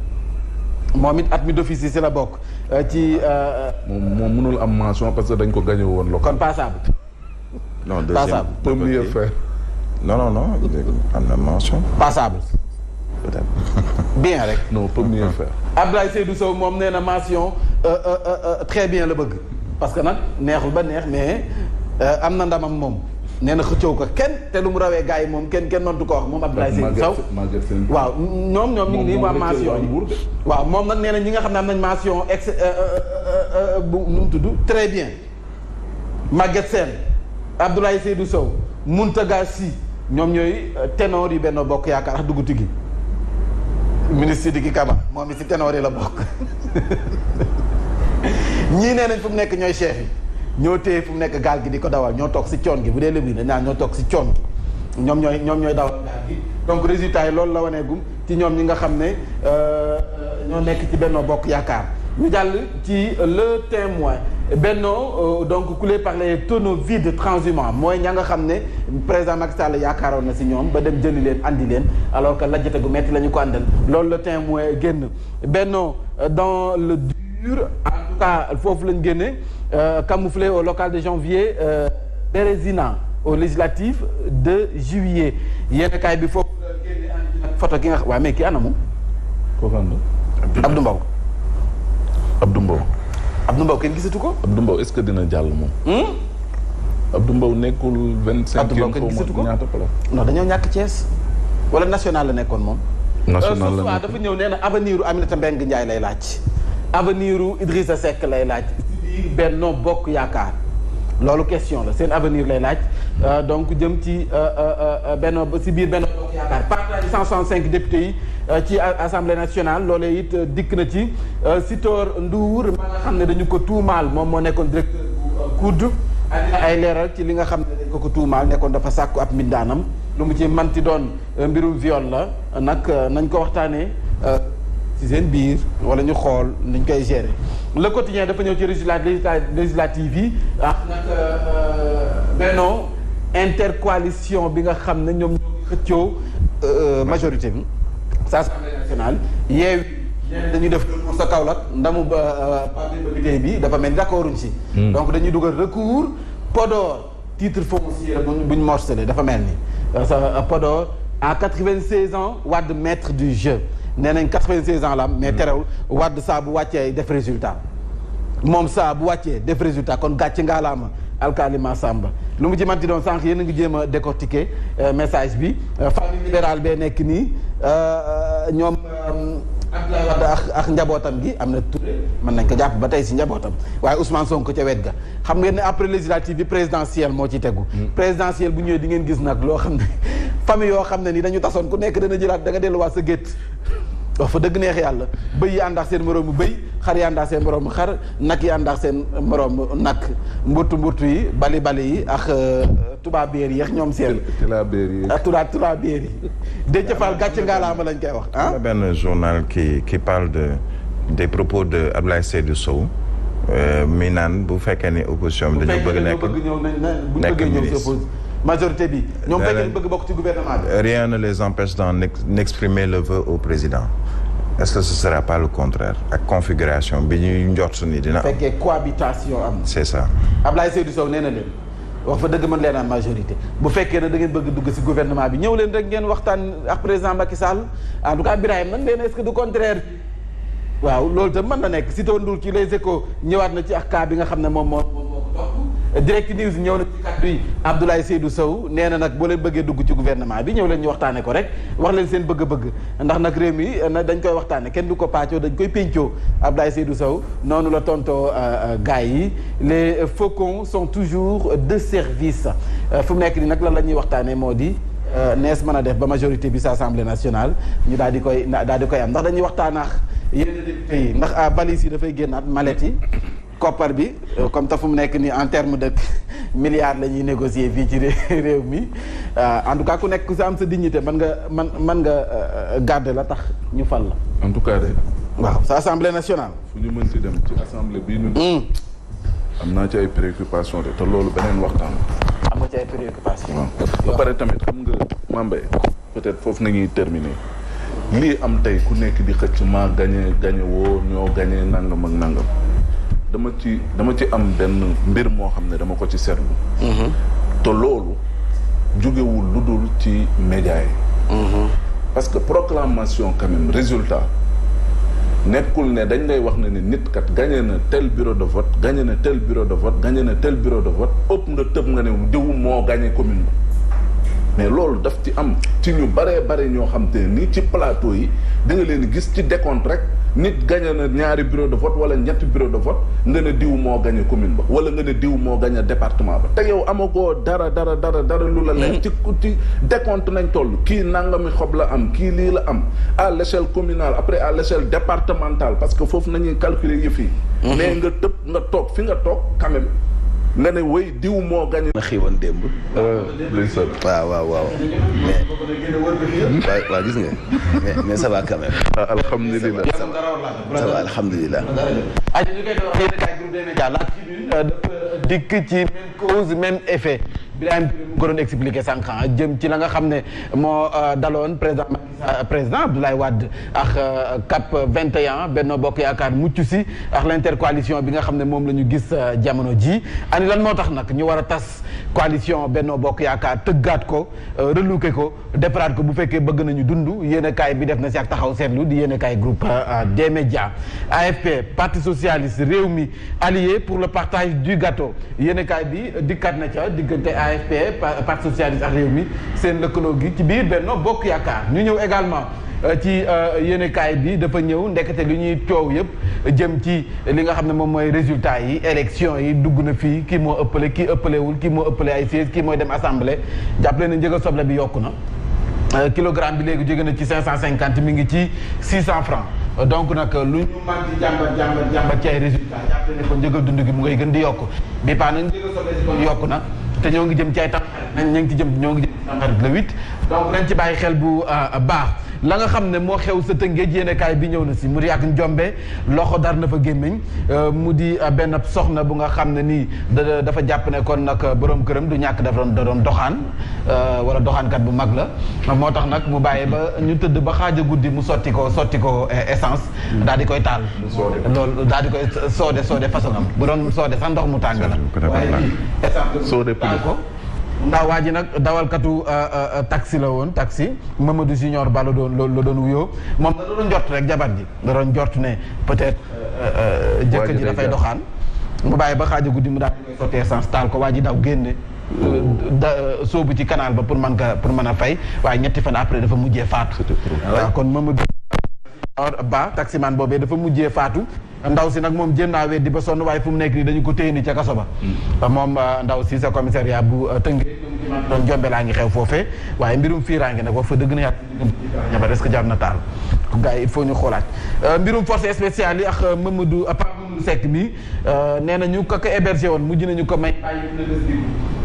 moom it admis d'office yi si la bokk ci moom mënul am mention parce que dañ ko gagné woon local. kon passable non deuxième passable premier faire. non am na mention. passable peut-être. bien rek. non premier faire. Abdoulaye Seydou Sow moom nee na mention très bien la bëgg parce que nag neexul ba neex mais am na ndamam moom nee na xëccoo ko kenn te lu mu rawee gars yi moom kenn noonu du ko wax moom Abdoulaye Seydou Sow waaw ñoom ñu ngi nii waa mention yi waaw moom nag nee na ñi nga xam ne am nañ mention bu nu mu tudd très bien Maguette Sène Abdoulaye Seydou Sow Mountaga Sy ñoom ñooy ténor yi Benno Bokk Yaakaar dugg tigi ministre Sidiki Kaba moom it si ténor yi la bokk ñii nee nañ fu mu nekk ñooy chef yi ñoo téye fu mu nekk gaal gi di ko dawal ñoo toog si coon gi bu dee lébu yi dañ naan ñoo toog si coon gi ñoom ñooy dawal gaal gi donc résultat yi loolu la waneegum ci ñoom ñi nga xam ne ñoo nekk ci Benno Bokk Yaakaar ñu jàll ci le témoin Benno donc coulé par les tonneaux vides transhumants mooy ña nga xam ne président Macky Sall yaakaaroon na si ñoom ba dem jëli leen andi leen alors que lajjate gu metti la ñu ko àndal loolu le témoin génn Benno dans le dur en tout cas foofu lañ génne camouflé au local de janvier Bérésina au législatif de juillet yéen kaay bi foofu la génne andi photo ki nga xam waaye mais kii anamu kooku Abdou Mbow Abdou Mbow kenn gisatu ko. Abdou Mbow est-ce que dina jàll moom. Abdou Mbow nekkul 25e. Abdou Mbow kenn gisatu ko ñaata place. non dañoo ñàkk Thiès wala national la nekkoon moom. national la nekkoon dafa ñëw nee na avenir u Aminata Mbengue Ndiaye lay laaj. avenir u Idrissa Seck lay laaj. ci Benno Bokk Yaakaar loolu question la seen avenir lay laaj donc jëm ci Benno si biir Benno Bokk Yaakaar partage 165 députés yi. ci assemblée nationale loolee it dikk na ci Sitor Ndour ma nga xam ne dañu ko tuumaal moom moo nekkoon directeur bu COUD ay leeral ci li nga xam ne dañ ko tuumaal nekkoon dafa sàkku ab mbindaanam lu mu ci manti doon mbirum viol la nag nañ ko waxtaanee ci seen biir wala ñu xool nuñ koy gérer le quotidien dafa ñëw ci législative yi nag Benno intercoalition bi nga xam ne ñoom ñoo xëccoo majorité bi sa assemblée nationale yeew dañuy def pour sa Kaolack ndamu parti bi dafa mel ni d'accorduñ si donc dañuy dugal recours Podor titre foncier buñ morcelé dafa mel ni sa Podor à 96 ans Wade maître du jeu nee nañ 96 ans la am mais terewul Wade saa bu wàccee def résultat moom saa bu wàccee def résultat kon gàcce ngaalaama alkalima Samba lu mu ci manti doon sànq yéen a ngi jéem a décortiquer message bi famille libérale bee nekk nii ñoom Abdoulaye Wade ak njabootam gi am na Touré mën nañ ko jàpp ba tey si njabootam waaye Ousmane Sonko ca wet ga xam ngeen ne après législative bi présidentielle moo ci tegu présidentielle bu ñëwee di ngeen gis nag loo xam ne famille yoo xam ne ni dañu tasoon ku nekk dana jëlaat da nga delluwaat sa gétt wax fa dëgg neex yàlla bëy yi ànd ak seen moroomu bëy xar yi ànd ak seen moroomu xar nag yi ànd ak seen moroomu nag mburtu yi bali yi ak tubaabeer yi ak ñoom seen tubaabeer yi Déthié Fall gàcce ngaalaama lañ koy wax ah benn journal qui parle des propos de Abdoulaye Seydou Sow mi naan bu fekkee ni opposition bi dañoo bëgg nekk ministre majorité bi ñoom fekkee bëgg bokk ci gouvernement bi rien ne les empêche d'exprimer le vœu au président est-ce que ce sera pas le contraire ak configuration bi ñuy njort ni dina am fekkee cohabitation am c'est ça Abdoulaye Seydou Sow nee na leen wax fa dëgg mën leen am majorité bu fekkee ne da ngeen bëgg dugg ci gouvernement bi ñëw leen rek ngeen waxtaan ak président Macky Sall en tout cas Birahim nag leen est-ce que du contraire waaw loolu tam mën na nekk si taw ndur ci les échos ñëwaat na ci ak cas bi nga xam ne moom moo ko topp direct news ñëw na ci kàddu yi Abdoulaye Seydou Sow nee na nag boo leen bëggee dugg ci gouvernement bi ñëw leen ñu waxtaane ko rek wax leen seen bëgg-bëgg ndax nag réew mi dañ koy waxtaane kenn du ko pàccoo dañ koy péncoo Abdoulaye Seydou Sow noonu la tontoo gars yi les faucons sont toujours de service fu mu nekk ni nag lan la ñuy waxtaane moo di nees mën a def ba majorité bi sa assemblée nationale ñu daal di koy am ndax dañuy waxtaanaax yenn député yi ndax valise yi dafay génnaat mallette yi koppar bi comme ta fu mu nekk nii en terme de milliards la ñuy négocier fii ci réew mi en tout cas ku nekk ku si am sa dignité mën nga garder la tax ñu fal la. en tout cas de. waaw sa assemblée nationale. fu ñu mën ci dem ci assemblée bii ñu. am naa ci ay préoccupations de te loolu beneen waxtaan la. am nga ci ay préoccupations. waaw ba pare tamit xam nga Mambay peut-être foofu nañuy terminer lii am tey ku nekk di xëcc maa gañe woo ñoo gañe nangam ak nangam. dama ci am benn mbir moo xam ne dama ko ci seetlu. te loolu jógewul lu dul ci média yi. parce que proclamation quand même résultat nekkul ne dañ lay wax ne ni nit kat gagné na tel bureau de vote gagné na tel bureau de vote gagné na tel bureau de vote ëpp nga tëb nga ne diw moo gagné commune ba mais loolu daf ci am ci ñu bare ñoo xam te nii ci plateau yi da nga leen gis ci décompte rek nit gagné na ñaari bureau de vote wala ñetti bureau de vote nga ne diw moo gagné commune ba wala nga ne diw moo gagné département ba te yow amagoo dara lu la leer ci décompte nañ toll kii nangami xob la am kii lii la am à l'échelle communale après à l'échelle départementale parce que foofu nañuy calculer yëf yi mais nga tëb nga toog fi nga toog quand même nga ne wéy diw moo gagné. na xiiwoon démb. waaw. waaw gis nga mais ça va quand même. alhamdulilah. ça va alhamdulilah. ñu koy wax yéen a groupe des médias la tribune dikk ci même cause même effet Birahim mu ko doon expliqué sànq jëm ci la nga xam ne moo daloon président Abdoulaye Wade ak CAP 21 Benno Bokk Yaakaar mucc si ak l'intercoalition bi nga xam ne moom la ñu gis jamono ji ani lan moo tax nag ñu war a tas coalition Benno Bokk Yaakaar tëggaat ko relouqué ko déparaat ko bu fekkee bëgg nañu dund yéenekaay bi def na si ak taxaw seetlu di yéenekaay groupe des médias AFP Parti socialiste Rewmi allié pour le partage du gâteau yéenekaay bi dikkaat na ca diggante AFP Parti socialiste ak Rewmi seen lëkkaloo gi ci biir Benno Bokk Yaakaar ñu ñëw également ci yéenekaay bi dafa ñëw ndekete li ñuy coow yëpp jëm ci li nga xam ne moom mooy résultat yi élection yi dugg na fii kii moo ëppale kii ëppalewul kii moo ëppale ay siège kii mooy dem assemblée jàppale na njëga soble bi yokku na kilogramme bi léegi jóge na ci 550 mi ngi ci 600 francs donc nag lu ñu mën di jàmbat ci ay résultats jàppale ne ko njëgal dund gi mu ngay gën di yokk bi paa nag njëgal soble si kon yokku na te ñoo ngi jëm ci ay tamxarit ñoo ngi ci tamxarit le 8 donc nañ ci bàyyi xel bu baax la nga xam ne moo xew sa tëngeej yéenekaay bi ñëw na si mu di ak njombe loxo dar na fa gémmiñ mu di benn soxna bu nga xam ne nii dafa jàpp ne kon nag borom këram du ñàkk da doon doxaan wala doxaankat bu mag la moo tax nag mu bàyyee ba ñu tëdd ba xaaja guddi mu sotti ko essence daal di koy taal loolu daal di koy soode façon am bu doon soode sax ndox mu tàng la waaye essence taal ko ndax waa ji nag dawalkatu taxi la woon taxi Mamadou Junior Ba la doon wuyoo moom da doon njort rek jabar ji da doon njort ne peut-être jëkkër ji dafay doxaan mu bàyyi ba xaaja guddi mu daal di koy sotti essence taal ko waa ji daw génne soobu ci canal ba pour mën a fay waaye ñetti fan après dafa mujjee faatu waaw kon Mamadou Ba taximan boobee dafa mujjee faatu ndaw si nag moom jéem naa weddi ba sonn waaye fu mu nekk nii dañu ko téye ni ca kaso ba moom ndaw si sa commissariat bu Tëngéej doon jombe laa ngi xew foofee waaye mbirum fiiraange nag wax fa dëgg na yaat ñabar est-ce que jar na taal gars yi il faut ñu xoolaat mbirum force spéciale yi ak Mamadou Seck mi nee nañu ko hébergé woon mujj nañu ko may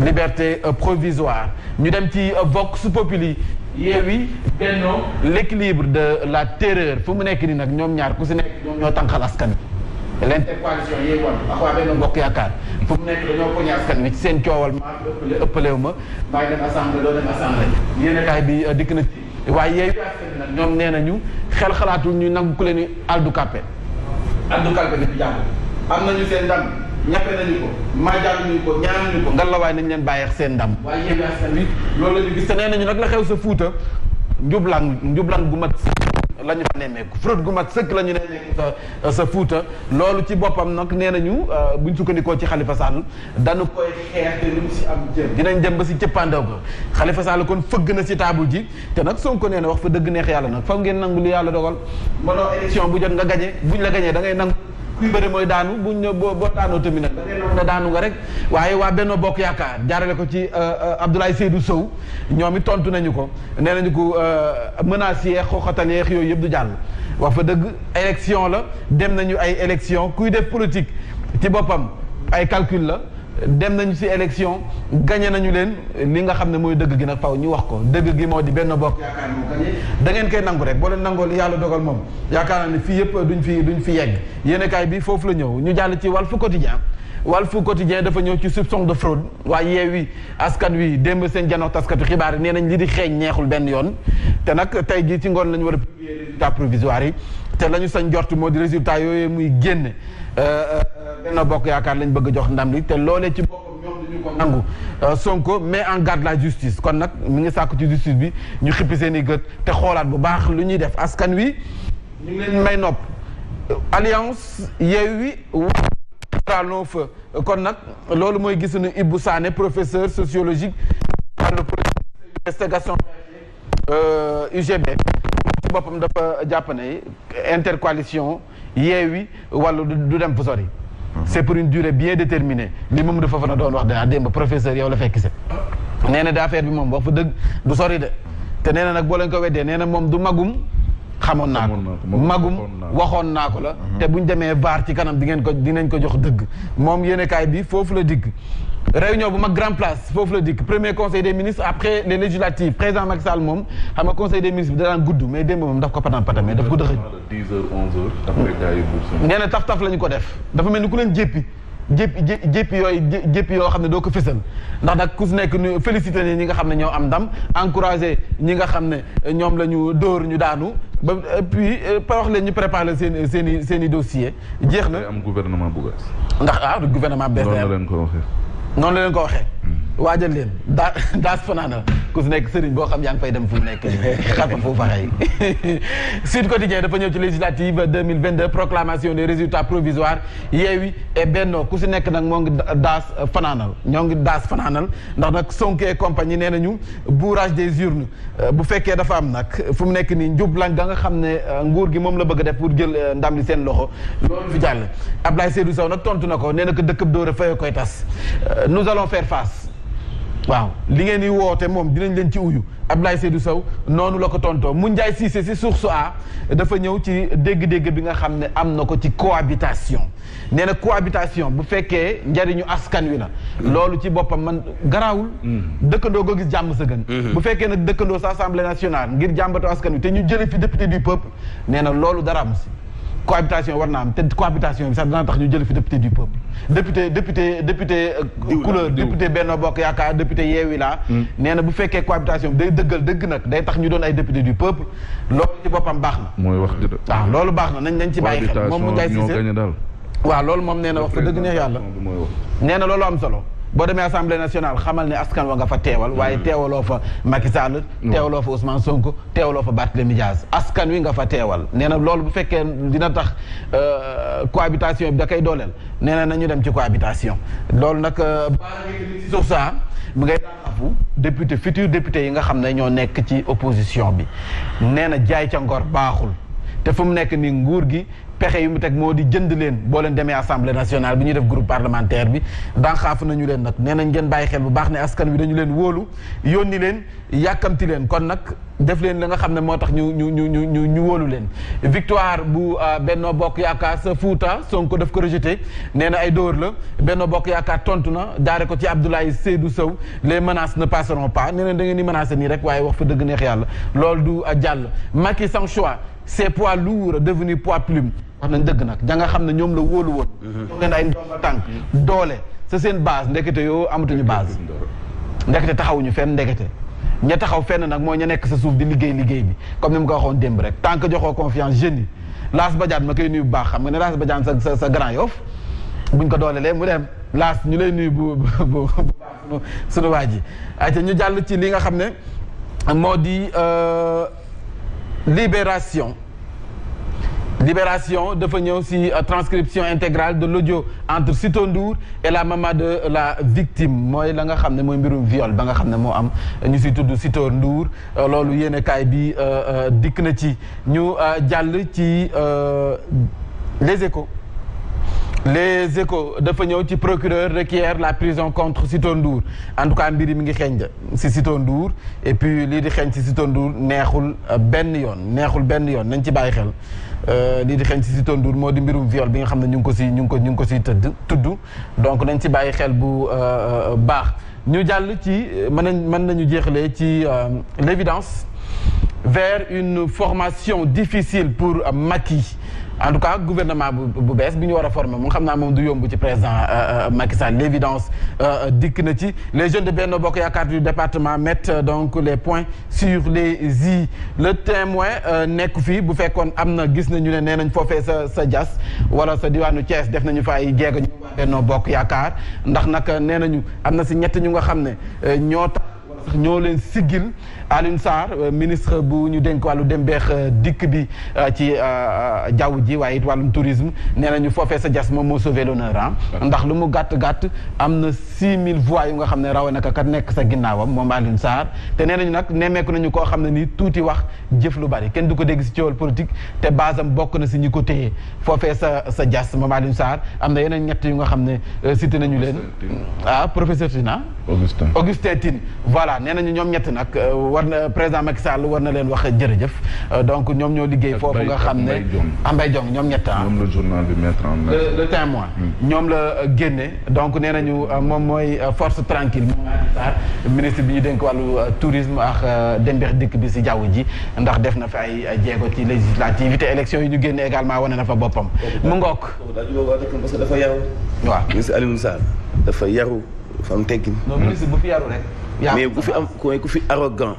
liberté provisoire ñu dem ci Vox Populi Yewwi Benno l'équilibre de la terreur fu mu nekk nii nag ñoom ñaar ku si nekk ñoom ñoo tànqal askan wi l'intercoalition Yewwi ak waa Benno Bokk Yaakaar fu mu nekk dañoo poñe askan wi ci seen coowal maa ëppalewu ma maay dem assemblée doo dem assemblée yéenekaay bi dikk na ci waaye Yewwi askan wi nag ñoom nee nañu xel xalaatul ñu nangu ku leen ni aldu kalpe bi di jàpp am nañu seen ndam ñafe nañu ko maajaanuñu ko ñaanuñu ko ngallaawaay nañ leen bàyyi ak seen ndam waaye Yewwi askan wi loolu la ñu gis te nee nañu nag la xew sa Fuuta njublan gu mat la ñu fa nemmeeku fraude gu mat sëkk la ñu nemmeeku sa Fuuta loolu ci boppam nag nee nañu buñ sukkandikoo ci Khalifa Sall dañu koy xeex te lu mu si am jër dinañ dem ba si cëppaandaw ko Khalifa Sall kon fëgg na si table ji te nag Sonko nee na wax fa dëgg neex yàlla nag faw ngeen nangu li yàlla dogal mënoo élection bu jot nga gañe buñ la gañee da ngay nangu kuy bëri mooy daanu buñ boo daanoo tamit nag da ngay nangu ne daanu nga rek waaye waa Benno Bokk Yaakaar jaarale ko ci Abdoulaye Seydou Sow ñoom it tontu nañu ko nee nañu ko menaces yeex xooxatal yeex yooyu yëpp du jàll wax fa dëgg élection la dem nañu ay élection kuy def politique ci boppam ay calcul la dem nañu ci élection gagné nañu leen li nga xam ne mooy dëgg gi nag faw ñu wax ko dëgg gi moo di Benno Bokk Yaakaar moo gagné da ngeen koy nangu rek boo leen nangoo li yàlla dogal moom yaakaar naa ne fii yëpp duñ fi yegg yéenekaay bi foofu la ñëw ñu jàll ci Walf Quotidien dafa ñëw ci soupçon de fraude waaye Yewwi Askan Wi démb seen janox taskatu xibaar yi nee nañ li di xeeñ neexul benn yoon te nag tey jii ci ngoon la ñu war a publier résultat provisoire yi te la ñu sañ jort moo di résultat yooyu muy génne Benno Bokk Yaakaar lañ bëgg a jox ndam li te loolee ci boppam ñoom duñu ko nangu Sonko met en garde la justice kon nag mi ngi sàkku ci justice bi ñu xippi seen i gët te xoolaat bu baax lu ñuy def askan wi ñu ngi leen may nopp alliance Yewwi non fa kon nag loolu mooy gis nu Ibou Sané professeur sociologique wàllu investigation UGB ci boppam dafa jàpp ne intercoalition Yewwi wala du dem fu sori c'est pour une durée bien déterminée li moom dafa fa na doon wax danaa démb professeur yow la fekk se nee na affaire bi moom wax fa dëgg du sori de te nee na nag boo leen ko weddee nee na moom du magum xamoon naa ko magum waxoon naa ko la te buñ demee vaar ci kanam dinañ ko jox dëgg moom yéenekaay bi foofu la dikk réunion bu mag grand place foofu la dikk premier conseil des ministres après les législatives président Macky Sall moom xam nga conseil des ministres bi danaan gudd mais démb moom daf ko patamee daf ko dëxëñ 10 heures 11 heures après gars yi nee na taf la ñu ko def dafa mel ni ku leen jéppi yoo xam ne doo ko fësal ndax nag ku si nekk ñu félicité ñi nga xam ne ñoo am ndam encouragé ñi nga xam ne ñoom la ñu dóor ñu daanu ba puis wax leen ñu préparé seen i dossier jeex na am gouvernement bu bees ndax du gouvernement bees noonu la leen ko waxee noonu la leen ko waxee waajal leen daas fanaana ku si nekk sëriñ boo xam yaa ngi fay dem fu mu nekk xarfa foofu waxee Sud Quotidien dafa ñëw ci législative 2022 proclamation des résultats provisoires Yewwi et Benno ku si nekk nag moo ngi daas fanaanal ndax nag Sonko et compagnie nee nañu bourrage des urnes bu fekkee dafa am nag fu mu nekk nii njublañ ga nga xam ne nguur gi moom la bëgg a def pour jël ndam li seen loxo loolu fi jàll Abdoulaye Seydou Sow nag tontu na ko nee na ko dëkkab dóor a fayoo koy tas nous allons faire face waaw li ngeen di woote moom dinañ leen ci uyu Abdoulaye Seydou Sow noonu la ko tontoo mu Ndiaye Cissé si Source A dafa ñëw ci dégg-dégg bi nga xam ne am na ko ci cohabitation nee na cohabitation bu fekkee njariñu askan wi la loolu ci boppam man garaawul dëkkandoo go gis jàmm sa gën bu fekkee nag dëkkandoo sa assemblée nationale ngir jàmbato askan wi te ñu jële fi député du peuple nee na loolu dara am si cohabitation war naa am te cohabitation bi sax dana tax ñu jël fi député du peuple député couleur député Benno Bokk Yaakaar député Yewwi la nee na bu fekkee cohabitation bi day dëggal dëgg nag day tax ñu doon ay député du peuple loolu ci boppam baax na mooy wax dëgg waaw loolu baax na nañ ci bàyyi xel moom mu Ndiaye Cissé daal waaw loolu moom nee na wax fa dëgg neex yàlla nee na loolu am solo boo demee assemblée nationale xamal ne askan wa nga fa teewal waaye teewaloo fa Macky Sall teewaloo fa Ousmane Sonko teewaloo fa Barthélémy Dias askan wi nga fa teewal nee na loolu bu fekkee dina tax cohabitation bi da koy dooleel nee na nañu dem ci cohabitation loolu nag si suuf saa mu ngay daafu député futur député yi nga xam ne ñoo nekk ci opposition bi nee na jaay ca ngor baaxul te fu mu nekk ni nguur gi pexe yu mu teg moo di jënd leen boo leen demee assemblée nationale bi ñuy def groupe parlementaire bi dànxaafu nañu leen nag nee nañ ngeen bàyyi xel bu baax ne askan wi dañu leen wóolu yónni leen yàkkamti leen kon nag def leen la nga xam ne moo tax ñu wóolu leen victoire bu Benno Bokk Yaakaar sa Fouta Sonko daf ko rejeté nee na ay dóor la Benno Bokk Yaakaar tontu na jaare ko ci Abdoulaye Seydou Sow les menaces ne passeront pas nee na da ngeen di menacé nii rek waaye wax fa dëgg neex yàlla loolu du jàll Macky sans choix c'est poids lourd devenu poids plume wax nañ dëgg nag da nga xam ne ñoom la wóolu woon ñoo leen ay ndomba tànk doole sa seen base ndekete yoo amatuñu base ndekete taxawuñu fenn ndekete ña taxaw fenn nag moo ña nekk sa suuf di liggéey bi comme ni mu ko waxoon démb rek tant que joxoo confiance jeunes yi Lass Badiane ma koy nuyu bu baax xam nga ne Lass Badiane sa Grand Yoff buñ ko doolelee mu dem Lass ñu lay nuyu bu baax sunu waa ji ayca ñu jàll ci li nga xam ne moo di Libération dafa ñëw ci transcription intégrale de l'audio entre Sitor Ndour et la maman de la victime mooy la nga xam ne mooy mbirum viol ba nga xam ne moo am ñu ci tudd Sitor Ndour loolu yéene kaay bi dikk na ci ñu jàll ci Les Échos dafa ñëw ci procureur requiert la prison contre Sitor Ndour en tout cas mbir yi mi ngi xeeñ ci Sitor Ndour et puis lii di xeeñ ci Sitor Ndour neexul benn yoon nañ ci bàyyi xel lii di xeeñ ci Sitor Ndour moo di mbirum viol bi nga xam ne ñu ngi ko si tudd donc nañ ci bàyyi xel bu baax ñu jàll ci mën nañu jeexalee ci l'évidence vers une formation difficile pour Macky en tout cas gouvernement bu bees bi ñu war a former moom xam naa moom du yomb ci président Macky Sall l'évidence dikk na ci les jeunes de Benno Bokk Yaakaar du département mettent donc les points sur les i le témoin nekk fii bu fekkoon am na gis nañu ne nee nañ foofee sa jas wala sa diwaanu Thiès def nañu fa ay jéego ñu Benno Bokk Yaakaar ndax nag nee nañu am na si ñett ñu nga xam ne ñoo leen siggil Alioune Sarr ministre bu ñu dénk wàllu dem beex dikk bi ci jaww ji waaye it wàllum tourisme nee nañu foofee sa jas moom moo sauvé l'honneur ndax lu mu gàtt am na 6000 voix yu nga xam ne rawe naka kat nekk sa ginnaawam moom Alioune Sarr te nee nañu nag nemmeeku nañu koo xam ne nii tuuti wax jëf lu bari kenn du ko dégg si coowal politique te basam bokk na si ñi ko téye foofee sa jas moom Alioune Sarr am na yeneen ñett yu nga xam ne cité nañu leen professeur Tina Augustin Tine voilà nee nañu ñoom ñett nag war na président Macky Sall war na leen wax jërëjëf donc ñoom ñoo liggéey foofu nga xam ne Mbaye Diong ñoom ñett ñoom le journal bi mettre en le témoin ñoom la génne donc nee nañu moom mooy force tranquille moom Sarr ministre bi ñu dénk wàllu tourisme ak dembeex dikk bi si jaww ji ndax def na fa ay jéego ci législative te élection yi ñu génne également wane na fa boppam mu ngook parce que dafa yaru waaw ministre Alioune Sarr dafa yaru dafa am teggin non ministre bu fi yaru rek mais ku fi arrogant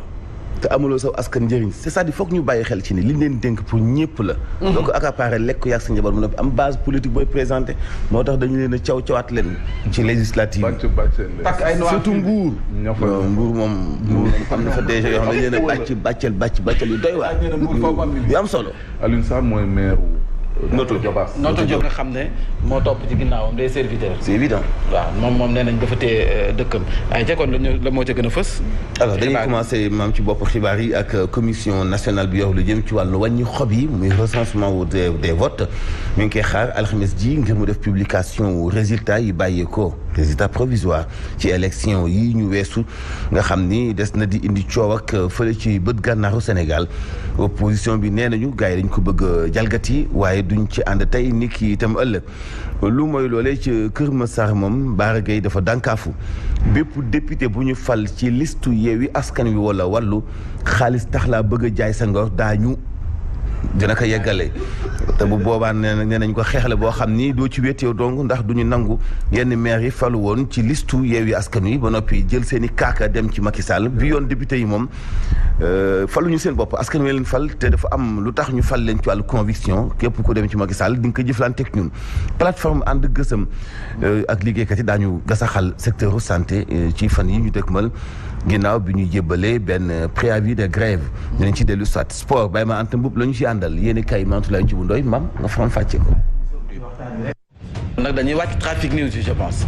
te amuloo saw askan njëriñ c'est-à-dire foog ñu bàyyi xel ci ni li leen dénk pour ñëpp la donc accaparé lekk yàgg sa njaboot mu am base politique booy présenté moo tax dañu leen a cawaat leen ci législative surtout Mbour Mbour moom am na fa déjà yoo xam ne dañu leen a bàccal yu doy waar yu am solo Alioune Sarr mooy maire Noto Diop nga xam ne moo topp ci ginnaawam des serviteurs. c'est évident. waaw moom nee nañ dafa téye dëkkam ay ca kon la moo ca gën a fës. alors dañuy commencé maam ci bopp xibaar yi ak commission nationale bi yor lu jëm ci wàllu wàññi xob yi muy recensement wu des votes ñu ngi koy xaar alxames ji ngir mu def publication wu résultat yi bàyyeekoo résultat provisoire ci élection yi ñu weesu nga xam ni des na di indi coow ak fële ci bët gànnaaru Sénégal opposition bi nee nañu gars yi dañ ko bëgg jalgati waaye duñ ci ànd tey ni ki itam ëllëg lu mooy loolee ci Kër Massar moom Bara Gaye dafa dànkaafu bépp député bu ñu fal ci listu Yewwi Askan Wi wala wàllu xaalis tax laa bëgg a jaay sa ngor daañu dina ko yeggale te bu boobaa nee nañ ko xeexle boo xam ni doo ci wéet yow donc ndax du ñu nangu yenn maire yi falu woon ci listu Yewwi Askan Wi ba noppi jël seen i kaaka dem ci Macky Sall bi yoon député yi moom faluñu seen bopp askan wi leen fal te dafa am lu tax ñu fal leen ci wàllu conviction képp ku dem ci Macky Sall di nga ko jëflanteeg ñun plateforme ànd gësëm ak liggéeykat yi daañu gasaxal secteur santé ci fan yi ñu dëkkmal ginnaaw bi ñu jébbalee benn préavis de grève dinañ ci dellu soit sport bàyyi ma anta mbub la ñu ci àndal yéeni kay Mantoulaye Djibu Ndoye mam nga faram fàcce ko nag dañuy wàcc trafic news yi je pense.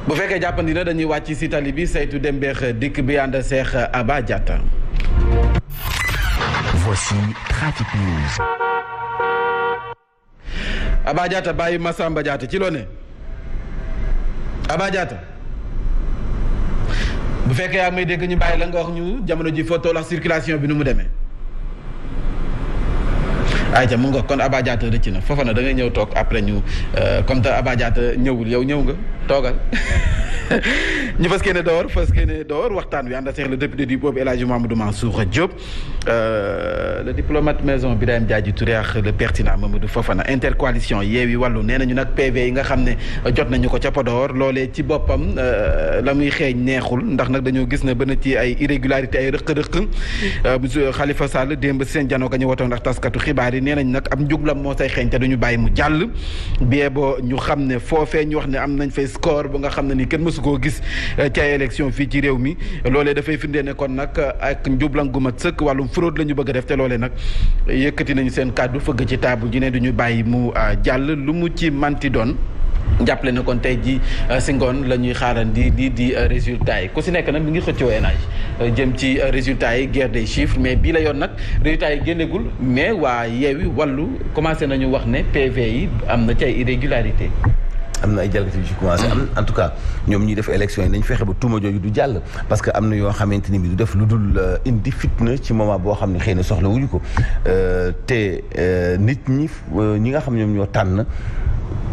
bu fekkee jàppandi na dañuy wàcc si tali bi saytu dem beex dikk bi ànd Seex Aba Diatta. Voici Trafic News. Aba Diatta bàyyi Massamba Diatta ci loo ne Aba Diatta bu fekkee yaa may dégg ñu bàyyi la nga wax ñu jamono ji photo la circulation bi nu mu demee. ayca mu nga kon Aba Diatta rëcc na foofa na da ngay ñëw toog après ñu comme te Aba Diatta ñëwul yow ñëw nga toogal ñu fas yéene door waxtaan wi ànd ak le député du peuple El Hadji Mamadou Mansour Diop le diplomate maison Birahim Diadji Touré ak le pertinent Mamadou Fofana intercoalition Yewwi Wallu nee nañu nag PV yi nga xam ne jot nañu ko ca Podor loolee ci boppam la muy xeeñ neexul ndax nag dañoo gis ne ba na ci ay irrégularité ay rëq-rëq monsieur Khalifa Sall démb seen janoo ga ñu wotoon ndax taskatu xibaar yi nee nañ nag am njublam moo say xeeñ te duñu bàyyi mu jàll bie boo ñu xam ne foofee ñu wax ne am nañ fay score bu nga xam ne ni kenn mësu koo gis ci ay élection fii ci réew mi loolee dafay firndee ne kon nag ak njublan gu mat sëkk wàllum fraude la ñu bëgg a def te loolee nag yëkkati nañu seen kàddu fëgg ci taabu ji ne duñu bàyyi mu jàll lu mu ci manti doon jàppale na kon tey ji si ngoon la ñuy xaarandi di résultats yi ku si nekk nag mi ngi xëccoo énage jëm ci résultats yi guerre des chiffres mais bii la yoon nag résultats yi génnegul mais waa Yewwi Wallu commencé nañu wax ne PV yi am na ci ay irrégularité am na ay jalgati yu ci commencé am en tout cas ñoom ñuy def élection yi nañ fexe ba tuuma jooju du jàll parce que am na yoo xamante ni bi du def lu dul indi fitna ci moment boo xam ne xëy na soxla wuñu ko te nit ñi nga xam ñoom ñoo tànn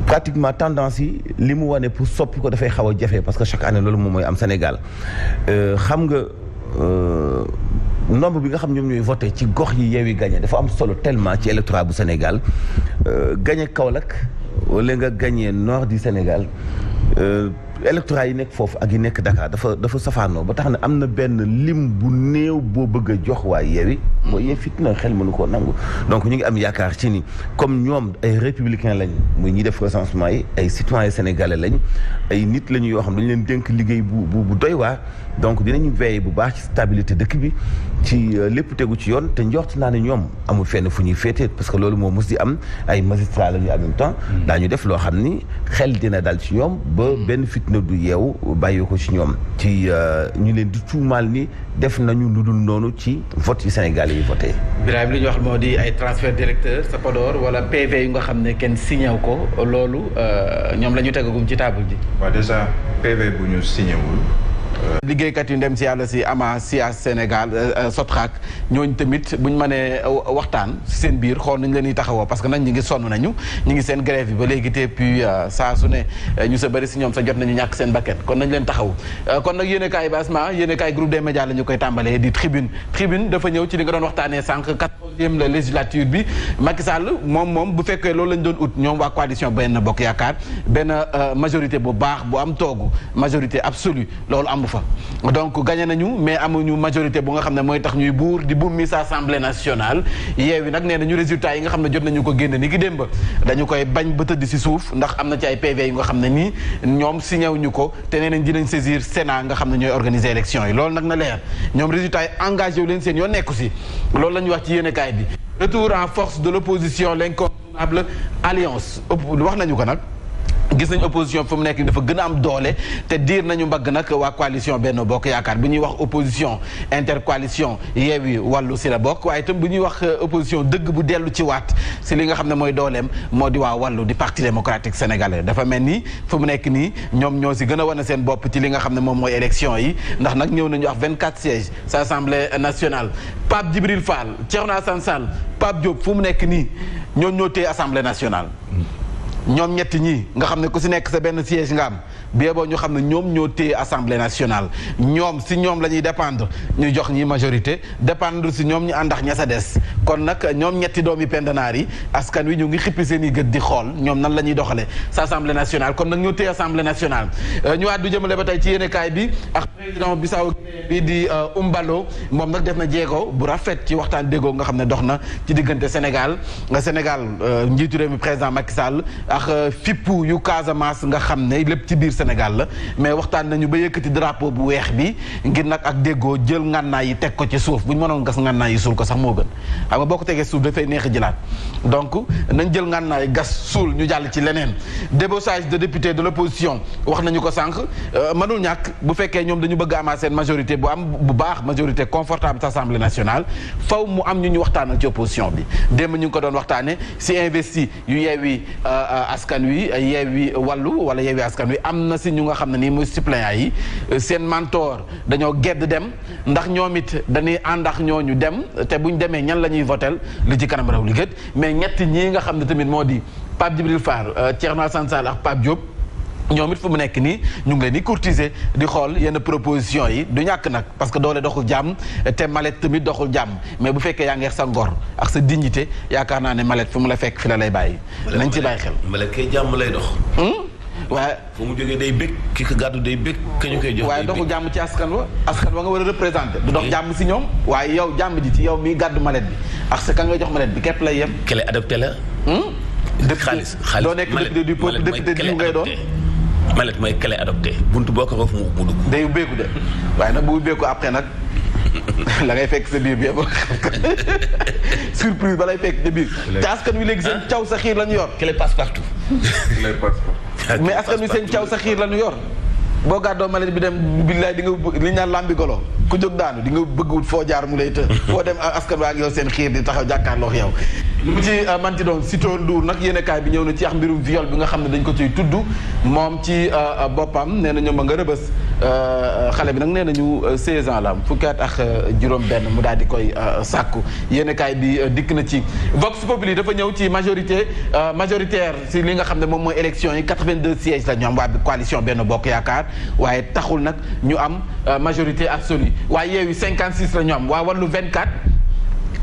pratiquement tendance yi li mu wane pour soppi ko dafay xaw a jafe parce que chaque année loolu moom mooy am Sénégal xam nga nombre bi nga xam ñoom ñooy voté ci gox yi Yewwi gagné dafa am solo tellement ci électorat bu Sénégal gagné Kaolack wala nga gagné nord du Sénégal électorat yi nekk foofu ak yi nekk Dakar dafa safaanoo ba tax ne am na benn lim bu néew boo bëgg a jox waa Yewwi mooy yee fitna xel mënu koo nangu donc ñu ngi am yaakaar ci ni comme ñoom ay républicain lañ muy ñi def recensement yi ay citoyens sénégalais lañ ay nit lañu yoo xam dañu leen dénk liggéey bu doy waar donc dinañu veiller bu baax ci stabilité dëkk bi ci lépp tegu ci yoon te njort naa ne ñoom amul fenn fu ñuy féetee parce que loolu moo mus di am ay magistrats lañu en même temps daañu def loo xam ni xel dina dal ci ñoom ba benn fitna du yeewu bàyyi ko ci ñoom ci ñu leen di tuumaal ni def nañu lu dul noonu ci vote yi Sénégal yi voté. Birahim li ñu wax moo di ay transfert directeur sa Podor wala PV yu nga xam ne kenn signé ko loolu ñoom la ñu tegagum ci table ji. waaw déjà PV bu ñu signé wul. liggéeykat yu ndem si yàlla si ama SIAS Sénégal Sotrac ñooñu tamit buñ mënee waxtaan si seen biir xool nañ leen di taxawoo parce que nag ñi ngi sonn nañu ñi ngi seen grève bi ba léegi te puis saa su ne ñu sa bëri si ñoom sa jot nañu ñàkk seen bakkan kon nañ leen taxaw kon nag yéen a kaay basma yéen a kaay groupe des médias la ñu koy tàmbalee di tribune dafa ñëw ci li nga doon waxtaanee sànq 14e la législature bi Macky Sall moom bu fekkee loolu lañ doon ut ñoom waa coalition Benno Bokk Yaakaar benn majorité bu baax bu am toogu majorité absolue loolu amu fa donc gagné nañu mais amuñu majorité bu nga xam ne mooy tax ñuy buur di buum mi sa assemblée nationale Yewwi nag nee nañu résultat yi nga xam ne jot nañu ko génne ni ki démb dañu koy bañ ba tëdd si suuf ndax am na ci ay PV yu nga xam ne nii ñoom signé wuñu ko te nee nañ dinañ saisir Sénat nga xam ne ñooy organiser élection yi loolu nag na leer ñoom résultat yi engagé wu leen seen yoon nekku si loolu la ñu wax ci yéenekaay bi retour en force de l'opposition l'incontournable alliance wax nañu ko nag gis nañ opposition fu mu nekk nii dafa gën a am doole te diir nañu mbagg nag waa coalition Benno Bokk Yaakaar bu ñuy wax opposition intercoalition Yewwi Wallu si la bokk waaye itam bu ñuy wax opposition dëgg bu dellu ci waat si li nga xam ne mooy dooleem moo di waa Wallu di parti démocratique sénégalais dafa mel ni fu mu nekk nii ñoom ñoo si gën a wane seen bopp ci li nga xam ne moom mooy élection yi ndax nag ñëw nañu wax 24 sièges sa assemblée nationale Pape Djibril Fall Thierno Alassane Sall Pape Diop fu mu nekk nii ñoom ñoo téye assemblée nationale ñoom ñetti ñii nga xam ne ku si nekk sa benn siège nga am boo ñu xam ne ñoom ñoo téye assemblée nationale ñoom si ñoom la ñuy dépendre ñu jox ñi majorité dépendre si ñoom ñu àndax ña sa des kon nag ñoom ñetti doomi pendanaar yi askan wi ñu ngi xippi seen i gët di xool ñoom nan la ñuy doxalee sa assemblée nationale kon nag ñoo téye assemblée nationale ñu àddu jëmale ba tey ci yéenekaay bi ak président Bissau bi di Umbalo moom nag def na jéego bu rafet ci waxtaan déggoo nga xam ne dox na ci diggante Sénégal njiitu réew mi président Macky Sall ak fippu yu Casamance nga xam ne lépp ci biir Sénégal la mais waxtaan nañu ba yëkkati drapeau bu weex bi ngir nag ak déggoo jël ngànnaay yi teg ko ci suuf bu ñu mënoon gas ngànnaay yi suul ko sax moo gën xam nga boo ko tegee suuf dafay neex a jëlaat donc nañ jël ngànnaay gas suul ñu jàll ci leneen débauchage de députés de l'opposition wax nañu ko sànq mënul ñàkk bu fekkee ñoom dañu bëgg amaat seen majorité bu am bu baax majorité confortable ci Assemblée nationale faw mu am ñu waxtaanal ci opposition bi démb ñu ngi ko doon waxtaane si investi yu Yewwi Askan Wi Yewwi Wallu wala Yewwi Askan Wi am na si ñu nga xam ne nii muy suppléants yi seen mentor dañoo gedd dem ndax ñoom it dañuy àndax ñooñu dem te buñ demee ñan la ñuy votel li ci kanam raw li gët mais ñetti ñii nga xam ne tamit moo di Pape Djibril Fall Thierno Alassane Sall ak Pape Diop ñoom it fu mu nekk nii ñu ngi leen di courtiser di xool yenn proposition yi du ñàkk nag parce que doole doxul jàmm te malet tamit doxul jàmm mais bu fekkee yaa ngi sa ngor ak sa dignité yaakaar naa ne malet fu mu la fekk fi la lay bàyyi. nañ ci bàyyi xel. malet kay jàmm lay dox. waaye fu mu jógee day bëgg ki ko gàddu day bëgg ka ñu koy jox. waaye doxul jàmm ci askan wa nga war a représenté. du dox jàmm si ñoom. waaye yow jàmm ji ci yow miy gàddu malet bi ak sa ka ngay jox malet bi képp lay yem. kele adopté la. xaalis doo nekk député du peuple député diw ngay doon. malet mooy clé adopté buntu boo ko roof mu dugg. day ubbeeku de waaye nag bu ubbeeku après nag la ngay fekk sa biir bi surprise ba lay fekk sa biir. te askan wi léegi seen caw sa xiir la ñu yor. clé passe partout. mais askan wi seen caw sa xiir la ñu yor. boo gàddoo malet bi dem billaay di nga li ñu naan lambi golo ku jóg daanu di nga bëgg wut foo jaar mu lay të. foo dem askan waa ak yow seen xiir di taxaw jàkkaarloo yow. lu mu ci manti doon Sitor Ndour nag yéenekaay bi ñëw na ci ax mbirum viol bi nga xam ne dañ ko ciy tudd moom ci boppam nee na ñoom a nga rëbës xale bi nag nee nañu 16 ans la am fukki at ak juróom benn mu daal di koy sàkku yéenekaay bi dikk na ci Vox Populi dafa ñëw ci majoritaire si li nga xam ne moom mooy élection yi 82 sièges la ñu am waa coalition Benno Bokk Yaakaar waaye taxul nag ñu am majorité absolue waaye Yewwi 56 la ñu am waa Wallu 24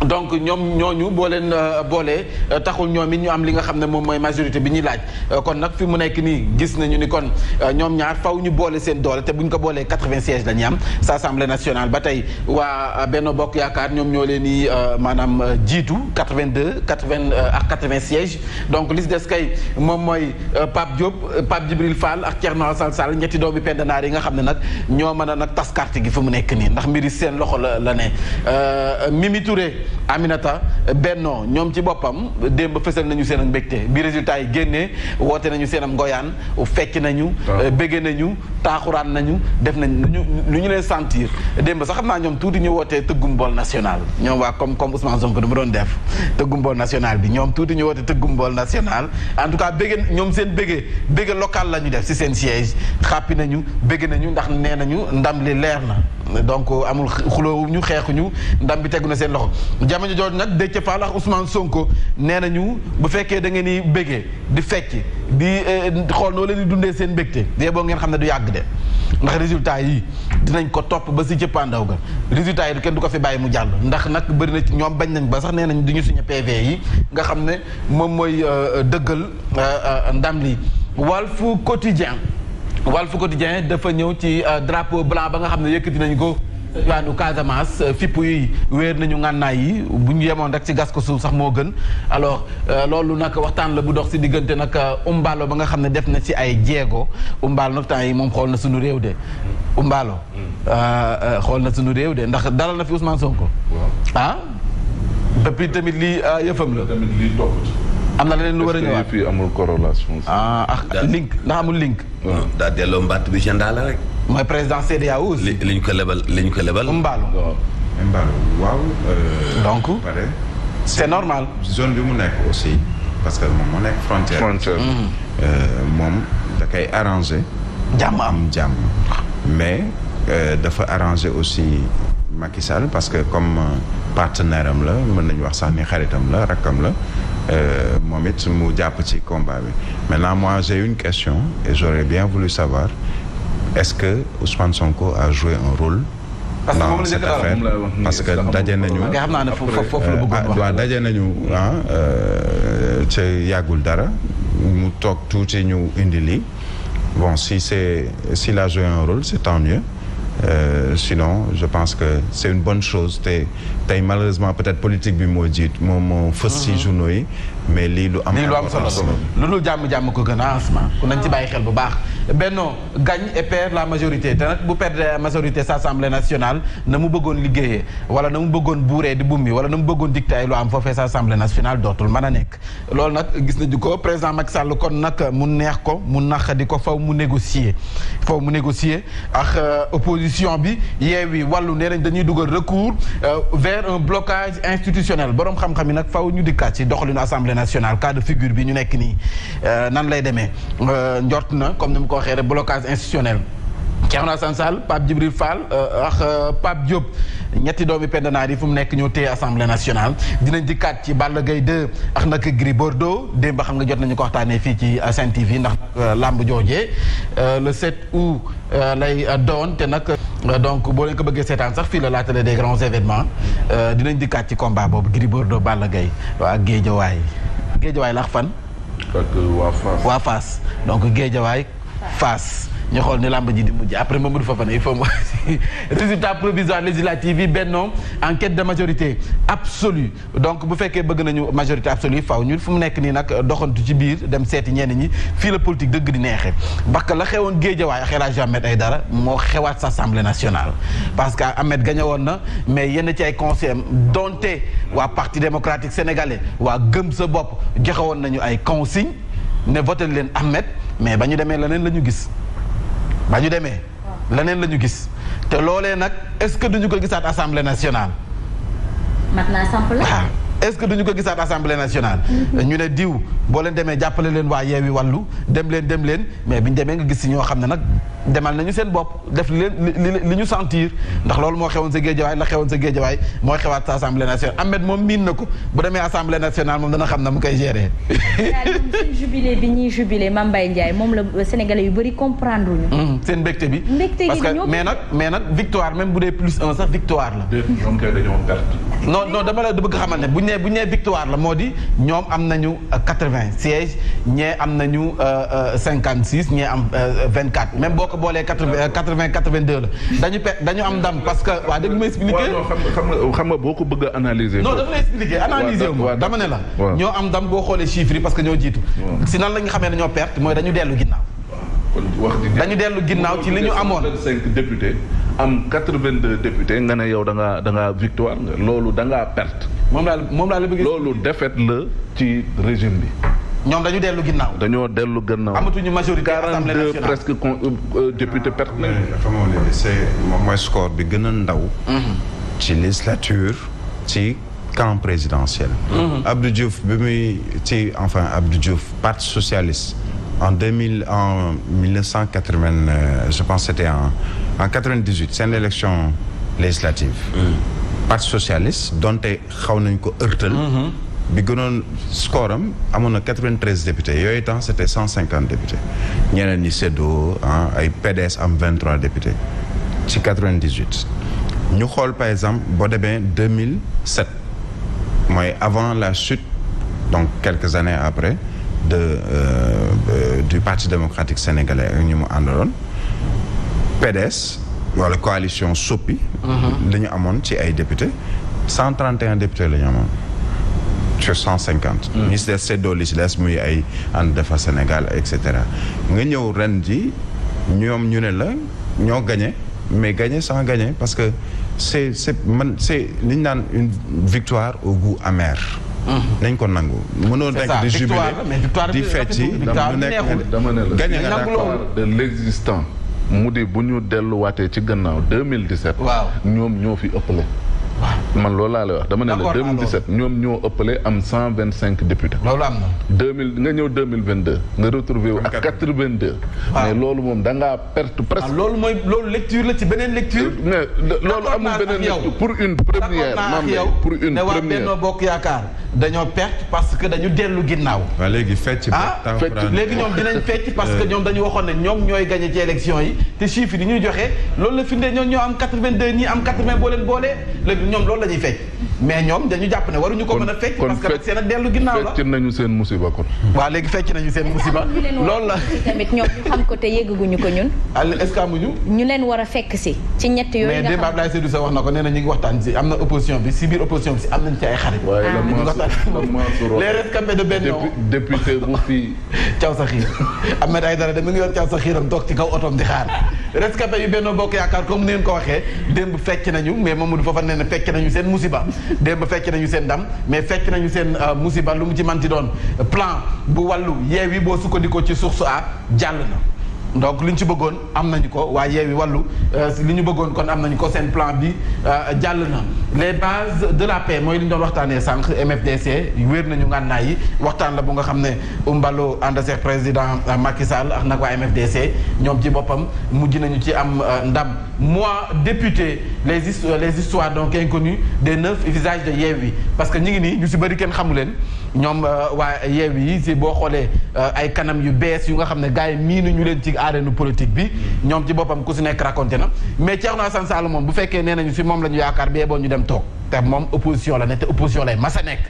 donc ñoom ñooñu boo leen boolee taxul ñoom it ñu am li nga xam ne moom mooy majorité bi ñuy laaj kon nag fi mu nekk nii gis nañu ni kon ñoom ñaar faw ñu boole seen doole te bu ñu ko boolee 80 sièges la ñu am sa assemblée nationale ba tey waa Benno Bokk Yaakaar ñoom ñoo leen di maanaam jiitu 80 sièges donc li si des kay moom mooy Pape Diop Pape Djibril Fall ak Thierno Alassane Sall ñetti doomi pendanaar yi nga xam ne nag ñoo mën a nag tas carte gi fi mu nekk nii ndax mbiri seen loxo la ne Mimi Touré Aminata Benno ñoom ci boppam démb fësal nañu seen ak mbégte bi résultat yi génnee woote nañu seen am ngoyaan fecc nañu bégge nañu taaxuraan nañu def nañ lu ñu leen sentir démb sax xam naa ñoom tuuti ñu wootee tëggum bool national ñoom waa comme Ousmane Sonko dama doon def tëggum bool national bi ñoom tuuti ñu woote tëggum bool national en tout cas bégge ñoom seen bégge local la ñu def si seen siège xàppi nañu bégge nañu ndax nee nañu ndam li leer na donc amul xuloowuñu xeexuñu ndam bi tegu na seen loxo jamono jooju nag Déthié Fall ak Ousmane Sonko nee nañu bu fekkee da ngeen di béggee di fecc di xool noo leen di dundee seen mbégte dee boo ngeen xam ne du yàgg de ndax résultat yi dinañ ko topp ba si cëppaandaw ga résultat yi kenn du ko fi bàyyi mu jàll ndax nag bëri na ñoom bañ nañ ba sax nee nañ duñu signé PV yi nga xam ne moom mooy dëggal ndam li Walf Quotidien dafa ñëw ci drapeau blanc ba nga xam ne yëkkati nañ ko waanu Casamance fipp yi wéer nañu ngànnaay yi bu ñu yemoon rek ci gas ko suuf sax moo gën alors loolu nag waxtaan la bu dox ci diggante nag Umbaalo ba nga xam ne def na ci ay jéego Umbaalo nag temps yi moom xool na suñu réew de Umbaalo xool na suñu réew de ndax dalal na fi Ousmane Sonko ah depuis tamit lii yëfam la tamit lii topp ci am na leneen lu war a ñëwaat fii amul corrélation. link ndax amul link. daa delloo mbatt bi gendaa la rek. mooy président CEDEAO aussi. li ñu ko lebal. Mbaalu. waaw. donc c'est normal. zone bi mu nekk aussi parce que moom moo nekk frontière. moom da koy arrangé. jàmm am jàmm. mais dafa arrangé aussi Macky Sall parce que comme partenaire am la mën nañu wax sax ni xaritam la rakkam la moom it mu jàpp ci combat bi. maintenant moi j'ai une question et j'aurais bien voulu savoir est-ce que Ousmane Sonko a joué un rôle. dans cette affaire parce que daje nañu. nga xam naa ne foofu la bëggoon wax. waaw daje nañu ca yàggul dara mu toog tuuti ñu indi lii bon s'il a joué un rôle c'est tant mieux sinon je pense que c'est une bonne chose tey malheureusement peut-être politique bi moo moo fës ci journaux yi mais lii lu am solo lu dul jàmm ko gën a asma ku nañ ci bàyyi xel bu baax Benno gagne et perd la majorité te nag bu perdre la majorité sa Assemblée nationale na mu bëggoon liggéeyee wala na mu bëggoon buuree di bummi wala na mu bëggoon dicté ay lu am foofee sa Assemblée nationale dootul mën a nekk loolu nag gis nañu ko président Macky Sall kon nag mu neex ko mu naqadi ko faw mu négocier ak opposition bi Yewwi Wallu nee nañ dañuy dugal recours vers un blocage institutionnel borom xam-xam yi nag faw ñu dikkaat ci doxalinu Assemblée nationale cas de figure bi ñu nekk nii nan lay demee njort na comme ni mu ko waxee rek blocage institutionnel Thierno Alassane Sall Pape Djibril Fall ak Pape Diop ñetti doomi pendanaar yi fu mu nekk ñoo téye Assemblée nationale dinañ dikkaat ci Balla Gaye 2 ak nag Gris Bordeaux démb xam nga jot nañu ko waxtaanee fii ci Sen TV ndax lamb joojee le 7 août lay doon te nag donc boo leen ko bëggee seetaan sax fii la télé des grands événements dinañ dikkaat ci combat boobu Gris Bordeaux Balla Gaye waa Géejawaay lax fan waa Fass donc Géejawaay Fass ñu xool ni làmb ji di mujj après Mamadou Fofana il faut mu résultat provisoire législative yi Benno en quête de majorité absolue donc bu fekkee bëgg nañu majorité absolue faw ñu fu mu nekk nii nag doxantu ci biir dem seeti ñenn ñi fii la politique dëgg di neexee bakk la xewoon Guédiawaye ak El Hadji Ahmed Aïdara moo xewaat sa Assemblée nationale parce que Ahmed gagné woon na mais yenn ci ay conseils donte waa Parti démocratique sénégalais waa gëm sa bopp joxe woon nañu ay consignes ne voté leen Ahmed mais ba ñu demee leneen la ñu gis leneen la ñu gis te loolee nag est-ce que duñu ko gisaat Assemblée nationale. mat naa samp la. est-ce que duñu ko gisaat Assemblée nationale. ñu ne diw boo leen demee jàppale leen waa Yewwi Wallu dem leen mais biñu demee nga gis si ñoo xam ne nag demal nañu seen bopp def li ñu sentir ndax loolu moo xewoon sa Géejawaay mooy xewaat sa Assemblée nationale Ahmed moom miin na ko bu demee Assemblée nationale moom dana xam na mu koy gérer. seen jubilé bi ñuy jubilé Mame Mbaye Ndiaye moom la Sénégalais yu bëri comprendre ñu. seen mbégte bi. parce que mais nag victoire même bu dee +1 sax victoire la. ñoom kay dañoo perte. non dama la bëgg xamal ne bu ñu nee victoire la moo di ñoom am nañu 80 sièges ñee am nañu 56 ñee am 24 même boo ko boolee 80 82 la dañu am ndam parce que waa dégg nga ma expliquer. xam nga boo ko bëgg a analyser. non dafa lay expliquer analyser wu ma dama ne la. ñoo am ndam boo xoolee chiffres yi parce que ñoo jiitu. si nan la ñu xamee ne ñoo perte mooy dañu dellu ginnaaw. dañu dellu ginnaaw ci li ñu amoon 5 députés am 82 députés nga ne yow da ngaa victoire nga loolu da ngaa perte. moom laa la bëgg. loolu défaite la ci régime bi. ñoom dañu dellu ginnaaw. dañoo dellu gannaaw. amatuñu majorité assemblée nationale 42 presque députés perte nañu. dafa moom mooy score bi gën a ndaw. ci législature ci camp présidentiel. Abdou Diouf Abdou Diouf parti socialiste. en 1980 je pense c'était en 98 c'est une élection législative. parti socialiste donte xaw nañ ko ërtal. bi gënoon score am amoon na 93 députés yooyu temps c'était 150 députés ñeneen ñi séddoo ay PDS am 23 députés ci 98. ñu xool par exemple boo demee 2007 mooy avant la chute donc quelques années après. du Parti démocratique sénégalais ak ñu mu àndaloon PDS wala coalition Sopi. li ñu amoon ci ay députés 131 députés la ñu amoon sur 150. ñi si des seddoo li si des muy ay ànd defar Sénégal et cetera nga ñëw ren ji ñoom ñu ne la ñoo gagné mais gagné sans gagner parce que c'est li ñu naan une victoire au goût amer. nañ ko nangu. mënoo nekk di jubilé di fecci dama ne la gagné nga d'accord de l'existant mu di bu ñu delluwaatee ci gannaaw 2017. waaw ñoom ñoo fi ëppale. man loolu laa lay wax dama ne la 2017 ñoom ñoo ëppale am 125 députés. loolu am na. 2000 nga ñëw 2022 nga retrouvé wu ak 82. mais loolu moom da ngaa perte presque. loolu mooy loolu lecture la ci beneen lecture. mais loolu amul beneen lecture pour une première. pour une ne waa première Benno Bokk Yaakaar dañoo perte parce que dañu dellu ginnaaw. waaw léegi fecc léegi ñoom dinañ fecc parce que ñoom dañu waxoon ne ñoom ñooy gagné ci élection yi te chiffres yi ñuy joxe loolu la firndee ñoom ñoo am 82 ñii am 80 boo leen boolee léegi ñoom loolu la ñuy fecc mais ñoom dañu jàpp ne waruñu ko mën a fecc parce que seen ak dellu ginnaaw la fecc nañu seen musiba kon. waaw léegi fecc nañu seen musiba loolu la tamit ñoom ñu xam ko te yëgguñu ko ñun. est-ce que amuñu. ñu leen war a fekk si ci ñett yooyu. mais démb Abdoulaye Seydou Sow wax na ko nee na ñu ngi waxtaan si am na opposition bi si biir opposition bi si am nañ ci ay xarit. les rescapés de Benno député bu fii caw sa xiir Ahmed Aïdara de mi ngi yor caw sa xiiram toog ci kaw otoom di xaar rescapés yu Benno Bokk Yaakaar comme ni ngeen ko waxee démb fecc nañu mais Mamadou Fofana nee na fecc nañu seen musiba démb fecc nañu seen ndam mais fecc nañu seen musiba lu mu ci manti doon plan bu wàllu Yewwi boo sukkandikoo ci source a jàll na donc li ñu ci bëggoon am nañu ko waaye Yewwi wàllu li ñu bëggoon kon am nañu ko seen plan bi jàll na les bases de la paix mooy li ñu doon waxtaanee sànq MFDC wéer nañu ngànnaay yi waxtaan la bu nga xam ne Mballo ànd ak président Macky Sall ak nag waa MFDC ñoom ci boppam mujj nañu ci am ndam moi député les histoires donc inconnues des 9 visages de Yewwi parce que ñu ngi nii ñu si bëri kenn xamu leen ñoom waa Yewwi yi si boo xoolee ay kanam yu bees yu nga xam ne gars yi miinu ñu leen ci arène politique bi ñoom ci boppam ku si nekk raconté na mais Thierno Alassane Sall moom bu fekkee nee nañu si moom la ñu yaakaar bee boo ñu dem toog te moom opposition la ne te opposition lay mas a nekk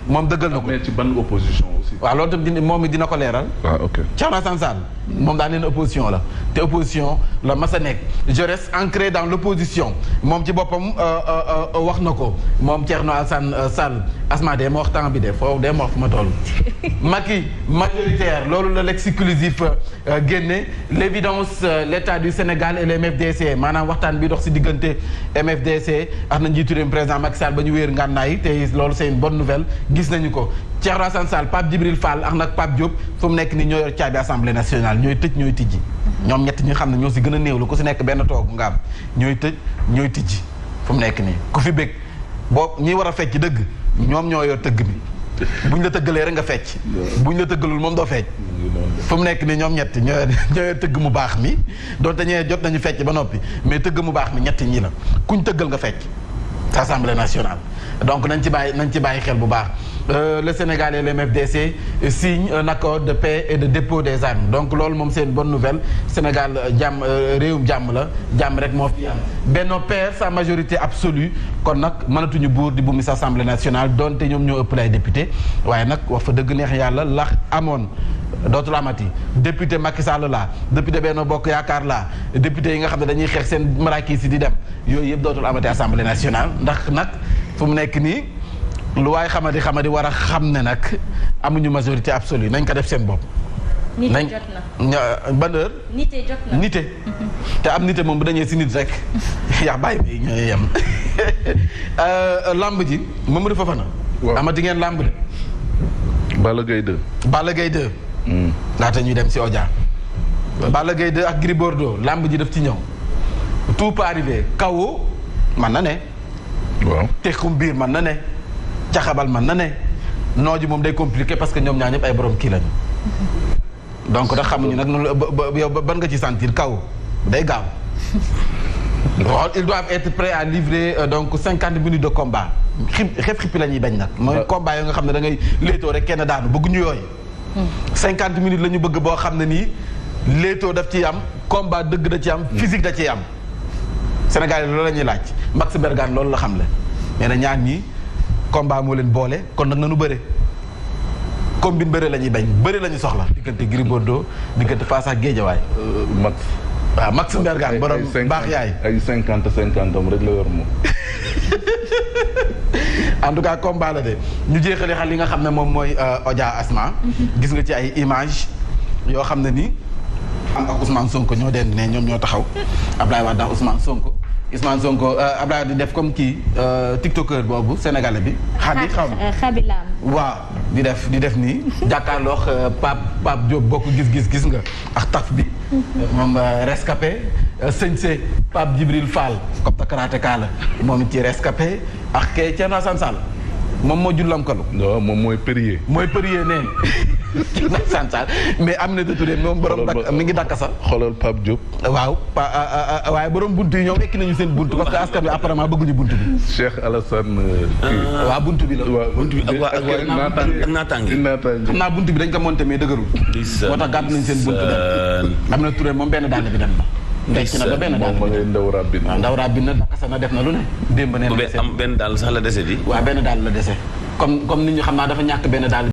moom dëggal na ko. mais ci ban opposition aussi. waaw loolu tamit moom it dina ko leeral. waaw ok Thierno Alassane Sall moom daa nee na opposition la te opposition la mas a nekk je reste ancré dans l'opposition moom ci boppam wax na ko moom Thierno Alassane Sall asma de ma wax temps bi de foofu de ma wax fu ma toll. Macky majoritaire loolu la l'exclusif génne l'évidence l'état du Sénégal et le MFDC maanaam waxtaan bi dox si diggante MFDC ak na njiitu réew président Macky Sall ba ñu wéer ngànnaay te loolu c'est une bonne nouvelle gis nañu ko Thierno Alassane Sall Pape Djibril Fall ak nag Pape Diop fu mu nekk ni ñoo yor caabi assemblée nationale ñooy tëj ñooy tijji ñoom ñett ñi xam ne ñoo si gën a néew la ku si nekk benn toog nga am ñooy tëj ñooy tijji fu mu nekk nii ku fi bëgg boo ñi war a fecc dëgg ñoom ñoo yor tëgg bi buñ la tëggalee rek nga fecc buñ la tëggalul moom doo fecc fu mu nekk nii ñoom ñett ñoo tëgg mu baax mi donte ñee jot nañu fecc ba noppi mais tëgg mu baax mi ñett ñi la kuñ tëggal nga fecc assemblée nationale donc nañ ci bàyyi xel bu baax le Sénégal et le MFDC signent un accord de paix et de dépôt des armes donc loolu moom c'est une bonne nouvelle Sénégal jàmm réewum jàmm la jàmm rek moo fi am Benno perd sa majorité absolue kon nag mënatuñu buur di bu mis assemblée nationale donte ñoom ñoo ëpp lay député waaye nag wax fa dëgg neex yàlla lax amoon dootul amati député Macky Sall la député Benno Bokk Yaakaar la député yi nga xam ne dañuy xeex seen maraakis yi di dem yooyu yëpp dootul amati assemblée nationale ndax nag fu mu nekk nii lu waay xamadi war a xam ne nag amuñu majorité absolue nañ ko def seen bopp. nite jot na ban heure. nite jot na nite. te am nite moom bu dañee si nit rek yaa bàyyi bi ñooy yem. lamb ji Mamadou Fofana. waaw amati ngeen lamb de. Balla Gaye 2. Balla Gaye 2. laata ñuy dem si Odia. Balla Gaye 2 ak Gris Bordeaux lamb ji daf ci ñëw. tout peut arriver kawo man na ne. waaw texum biir man na ne. caxabal man na ne nooju moom day compliqué parce que ñoom ñaar ñëpp ay borom kii lañu donc da xamuñu nag noonu yow ban nga ci sentir kaw day gaaw ils doivent être prêts à livrer donc 50 minutes de combat xippi la ñuy bañ nag mooy combat yoo nga xam ne da ngay léetoo rek kenn daanu bëgguñu yooyu 50 minutes la ñu bëgg boo xam ne nii léetoo daf ciy am combat dëgg da ci am physique da ciy am Sénégal yi loolu la ñuy laaj Max Bergane loolu la xam le nee na ñaar ñii combat moo leen boole kon nag nanu bëre combine bëre la ñuy bañ bëre la ñu soxla diggante Gris Bordeaux diggante Fass ak Guédiawaye Max waaw Max Mbergane borom baax yaay ay 50 am rek la yor moom en tout cas combat la de ñu jeexale xal li nga xam ne moom mooy Odia Asma gis nga ci ay image yoo xam ne ni am ak Ousmane Sonko ñoo den ne ñoom ñoo taxaw Abdoulaye Wade ak Ousmane Sonko Ousmane Sonko Abdoulaye di def comme kii tiktoker boobu sénégalais bi. xadi xaw ma xabilaam. waaw di def nii jàkkaarloo Pape Diop bokk gis nga ak taf bi. moom rescapé sëñse Pape Djibril Fall comme ta karatéka la moom ci rescapé ak kay Thierno Assane Sall moom moo jullam kalu. non moom mooy Perrier. mooy Perrier neen Thierno Assane Sall mais am na Touré moom borom mi ngi dakk sax. xoolal Pape Diop. waaw waaye borom buntu yi ñoom ekki nañu seen buntu parce que askan bi apparemment bëgguñu buntu bi. Cheikh Alassane. waaw buntu bi la. buntu bi ak naataange. xam naa buntu bi dañ ko monté mais dëgërul. moo tax gàtt nañ seen buntu dem. am na Touré moom benn dàll bi dem na. ndekki na ba benn daal moom ndaw rabbi na. waaw ndaw rabbi na dakasa na def na lu ne. démb nee na am benn daal sax la dese di. waaw benn daal la dese. comme nit ñi xam naa dafa ñàkk benn daal.